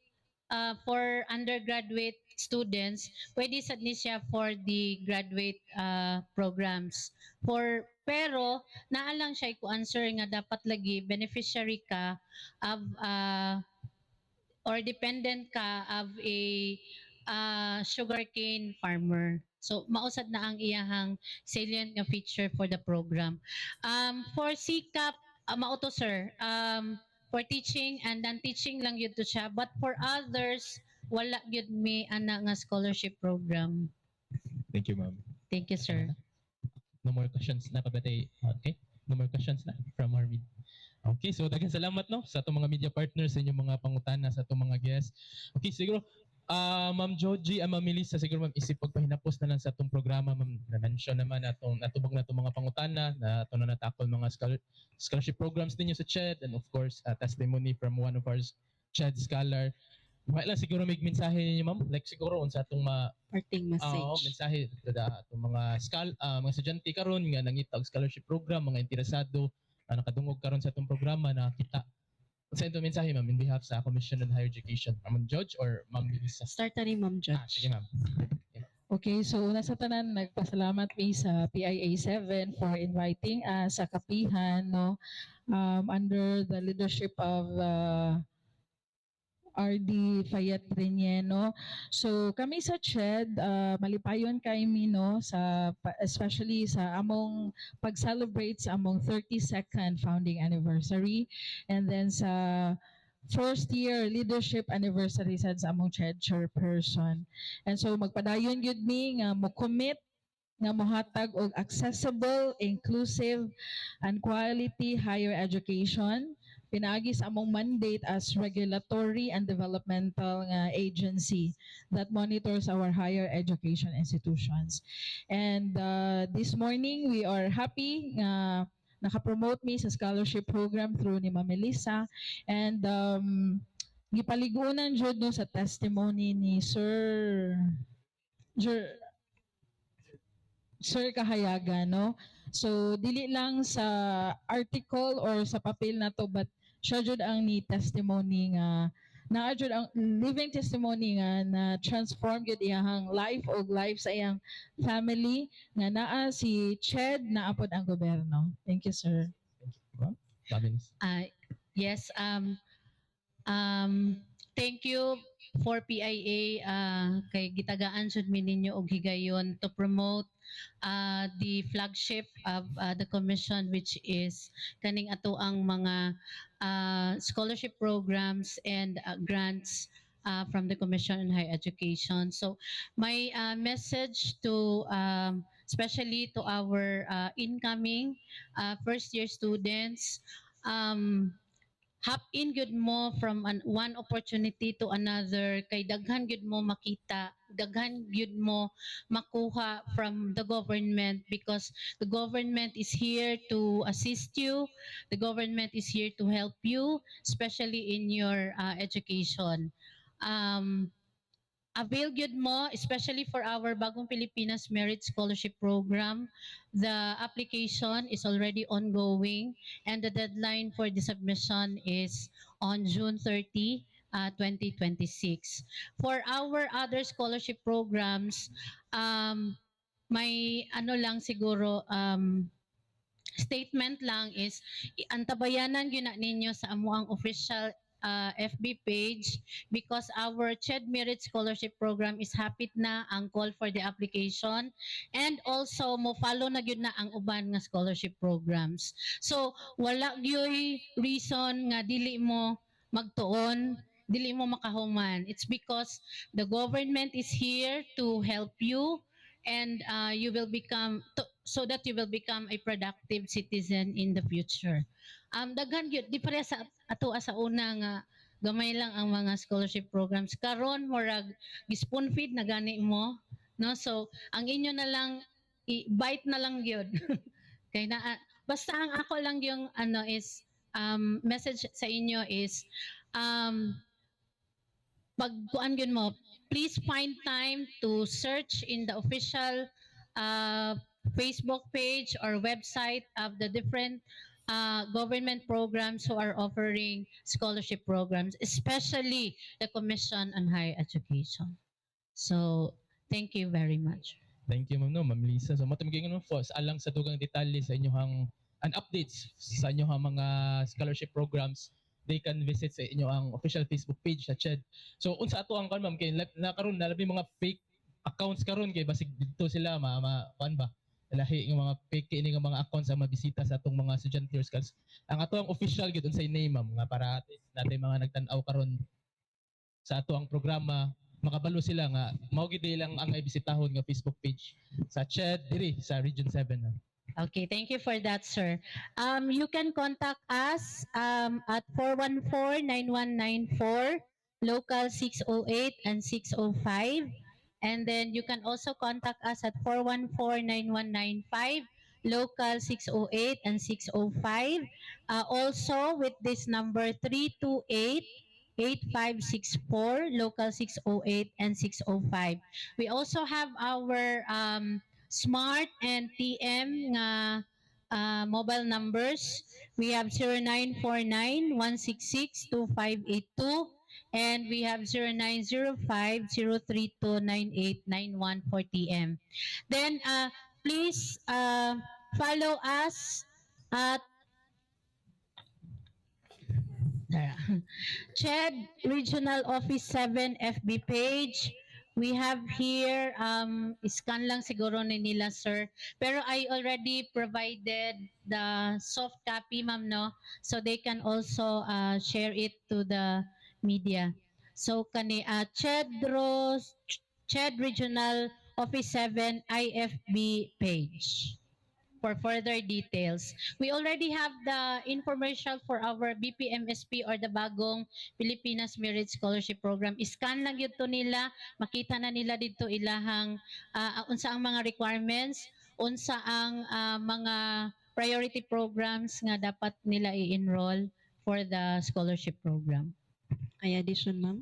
for undergraduate students, pwede sad ni siya for the graduate programs. For pero naa lang siya i-answer nga dapat lagi beneficiary ka of or dependent ka of a sugarcane farmer. So mao sad na ang iyahang salient nga feature for the program. For CCAP, mao to, sir. For teaching and non-teaching lang gyud to siya, but for others wala gyud mi ana nga scholarship program. Thank you, ma'am. Thank you, sir. No more questions na pa ba tay? Okay. No more questions na from our media. Okay, so daghang salamat, no, sa atong mga media partners, sa inyong mga pangutana sa atong mga guests. Okay, siguro Ma'am Joji, Ma'am Melissa, siguro, ma'am, isip pagpahinapos na lang sa atong programa, ma'am, na-mention naman atong natubag na atong mga pangutana na ato na natakol mga scholarship programs ninyo sa CHED and of course testimony from one of our CHED scholar. Wala lang siguro may mensahe ninyo, ma'am, like siguro unsa atong ma Parting message. Oo, mensahe to the atong mga estudyante karon nga nangita og scholarship program, mga interesado, nakadungog karon sa atong programa nakita. Unsa itong mensahe, ma'am, in behalf sa Commission on Higher Education? Ma'am Judge or Ma'am Melissa? Start na ni Ma'am Judge. Ah, sige, ma'am. Okay, so una sa tanan, nagpasalamat mi sa PIA 7 for inviting us sa kapihan, no, under the leadership of RD Fayette Renieno. So kami sa CHED, malipayon kay mi, no, sa especially sa among pag-celebrate sa among 32nd founding anniversary and then sa first year leadership anniversary sad sa among CHED chairperson. And so magpadayon gyud mi nga mo commit nga mohatag og accessible, inclusive and quality higher education pinaagi sa among mandate as regulatory and developmental nga agency that monitors our higher education institutions. And this morning we are happy nga naka-promote mi sa scholarship program through ni Ma'am Melissa and gipaligunan jud, no, sa testimony ni Sir Kahayaga, no? So dili lang sa article or sa papel na to, but siya jud ang ni testimony nga naa jud ang living testimony nga na transform gyud iyahang life og life sa iyang family nga naa si CHED, naa pod ang gobyerno. Thank you, sir. Ma'am Melissa. Yes, thank you for PIA kay gitagaan jud mi ninyo og higayon to promote the flagship of the commission, which is kaning ato ang mga scholarship programs and grants from the Commission on Higher Education. So my message to especially to our incoming first year students, hop in gyud mo from one opportunity to another kay daghan gyud mo makita, daghan gyud mo makuha from the government, because the government is here to assist you, the government is here to help you, especially in your education. Avail gyud mo, especially for our Bagong Pilipinas Merit Scholarship Program. The application is already ongoing and the deadline for the submission is on June 30, 2026. For our other scholarship programs, may ano lang siguro, statement lang is antabayanan gyud na ninyo sa amuang official FB page because our CHED Merit Scholarship Program is hapit na ang call for the application and also mo follow na gyud na ang uban nga scholarship programs. So wala gyoy reason nga dili mo magtuon, dili mo makahuman. It's because the government is here to help you and you will become to, so that you will become a productive citizen in the future. Daghan gyud di pareha sa ato sa una nga gamay lang ang mga scholarship programs. Karon murag gi-spoon feed na gani mo, no? So ang inyo na lang i-bite na lang gyud. Kay na basta ang ako lang yung ano is message sa inyo is pag kuan gyud mo, please find time to search in the official Facebook page or website of the different government programs who are offering scholarship programs, especially the Commission on Higher Education. So, thank you very much. Thank you, ma'am, no, Ma'am Lisa. So, matumigay nga po sa alang sa dugang detalye sa inyong and updates sa inyong mga scholarship programs, they can visit sa inyo ang official Facebook page sa CHED. So, unsa ato ang kan, ma'am, kay na karon na labi mga fake accounts karon kay basig dito sila ma kuan ba? Lahi nga mga peke ini nga mga accounts ang mabisita sa atong mga estudyante or scholars. Ang ato ang official gyud, unsay name, ma'am, nga para at least natay mga nagtan-aw karon sa ato ang programa makabalo sila nga mao gid lang ang bisitahon nga Facebook page sa CHED diri sa Region 7, ma'am? Okay, thank you for that, sir. You can contact us at 414-9194, local 608 and 605. And then you can also contact us at 414-9195, local 608 and 605. Also with this number 328 8564, local 608 and 605. We also have our Smart and TM nga mobile numbers. We have 0949 166 2582 and we have 0905 032 9891 for TM. Then please follow us at Tara. CHED Regional Office 7 FB page. We have here, scan lang siguro ni nila, sir. Pero I already provided the soft copy, ma'am, no? So they can also share it to the media. So kani CHED Ros, CHED Regional Office 7 IFB page for further details. We already have the information for our BPMSP or the Bagong Pilipinas Merit Scholarship Program. Scan lang gyud to nila, makita na nila dito ilahang unsa ang mga requirements, unsa ang mga priority programs nga dapat nila i-enroll for the scholarship program. Ay addition, ma'am.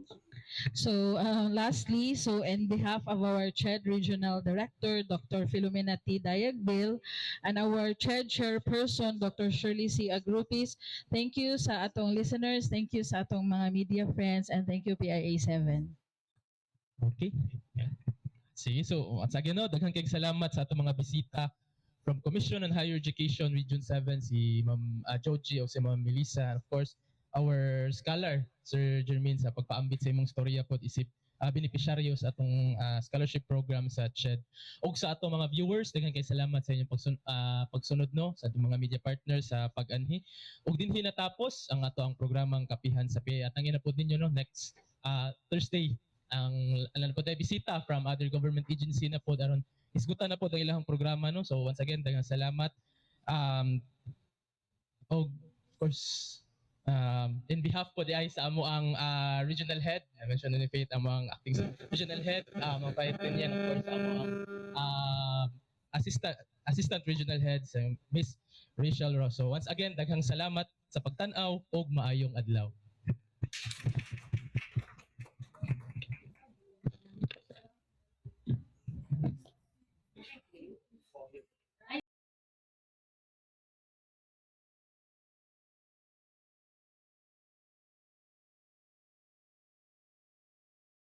So lastly, so in behalf of our CHED Regional Director, Dr. Filomena T. Dayagbil, and our CHED Chairperson, Dr. Shirley C. Agrupis, thank you sa atong listeners, thank you sa atong mga media friends, and thank you PIA 7. Okay. Yeah. Sige, so once again, no, daghang kayong salamat sa atong mga bisita from Commission on Higher Education Region 7, si Ma'am Joji o si Ma'am Melissa, and of course, our scholar, Sir Jermaine, sa pagpaambit sa imong storya pod isip benepisyaryo sa atong scholarship program sa CHED. Og sa atong mga viewers, daghan kay salamat sa inyong pagsunod, no, sa atong mga media partners sa pag-anhi. Ug dinhi natapos ang ato ang programang Kapihan sa PIA. At ang po ninyo, no, next Thursday ang ano po tayo bisita from other government agency na po aron isgutan na po ang ilang programa, no. So once again, daghang salamat og of course in behalf po di ay sa amo ang regional head, I mentioned ni Faith amo ang acting regional head, ang Faith yan, of course amo ang assistant regional head, sa Miss Rachel Rosso. Once again, daghang salamat sa pagtan-aw ug maayong adlaw.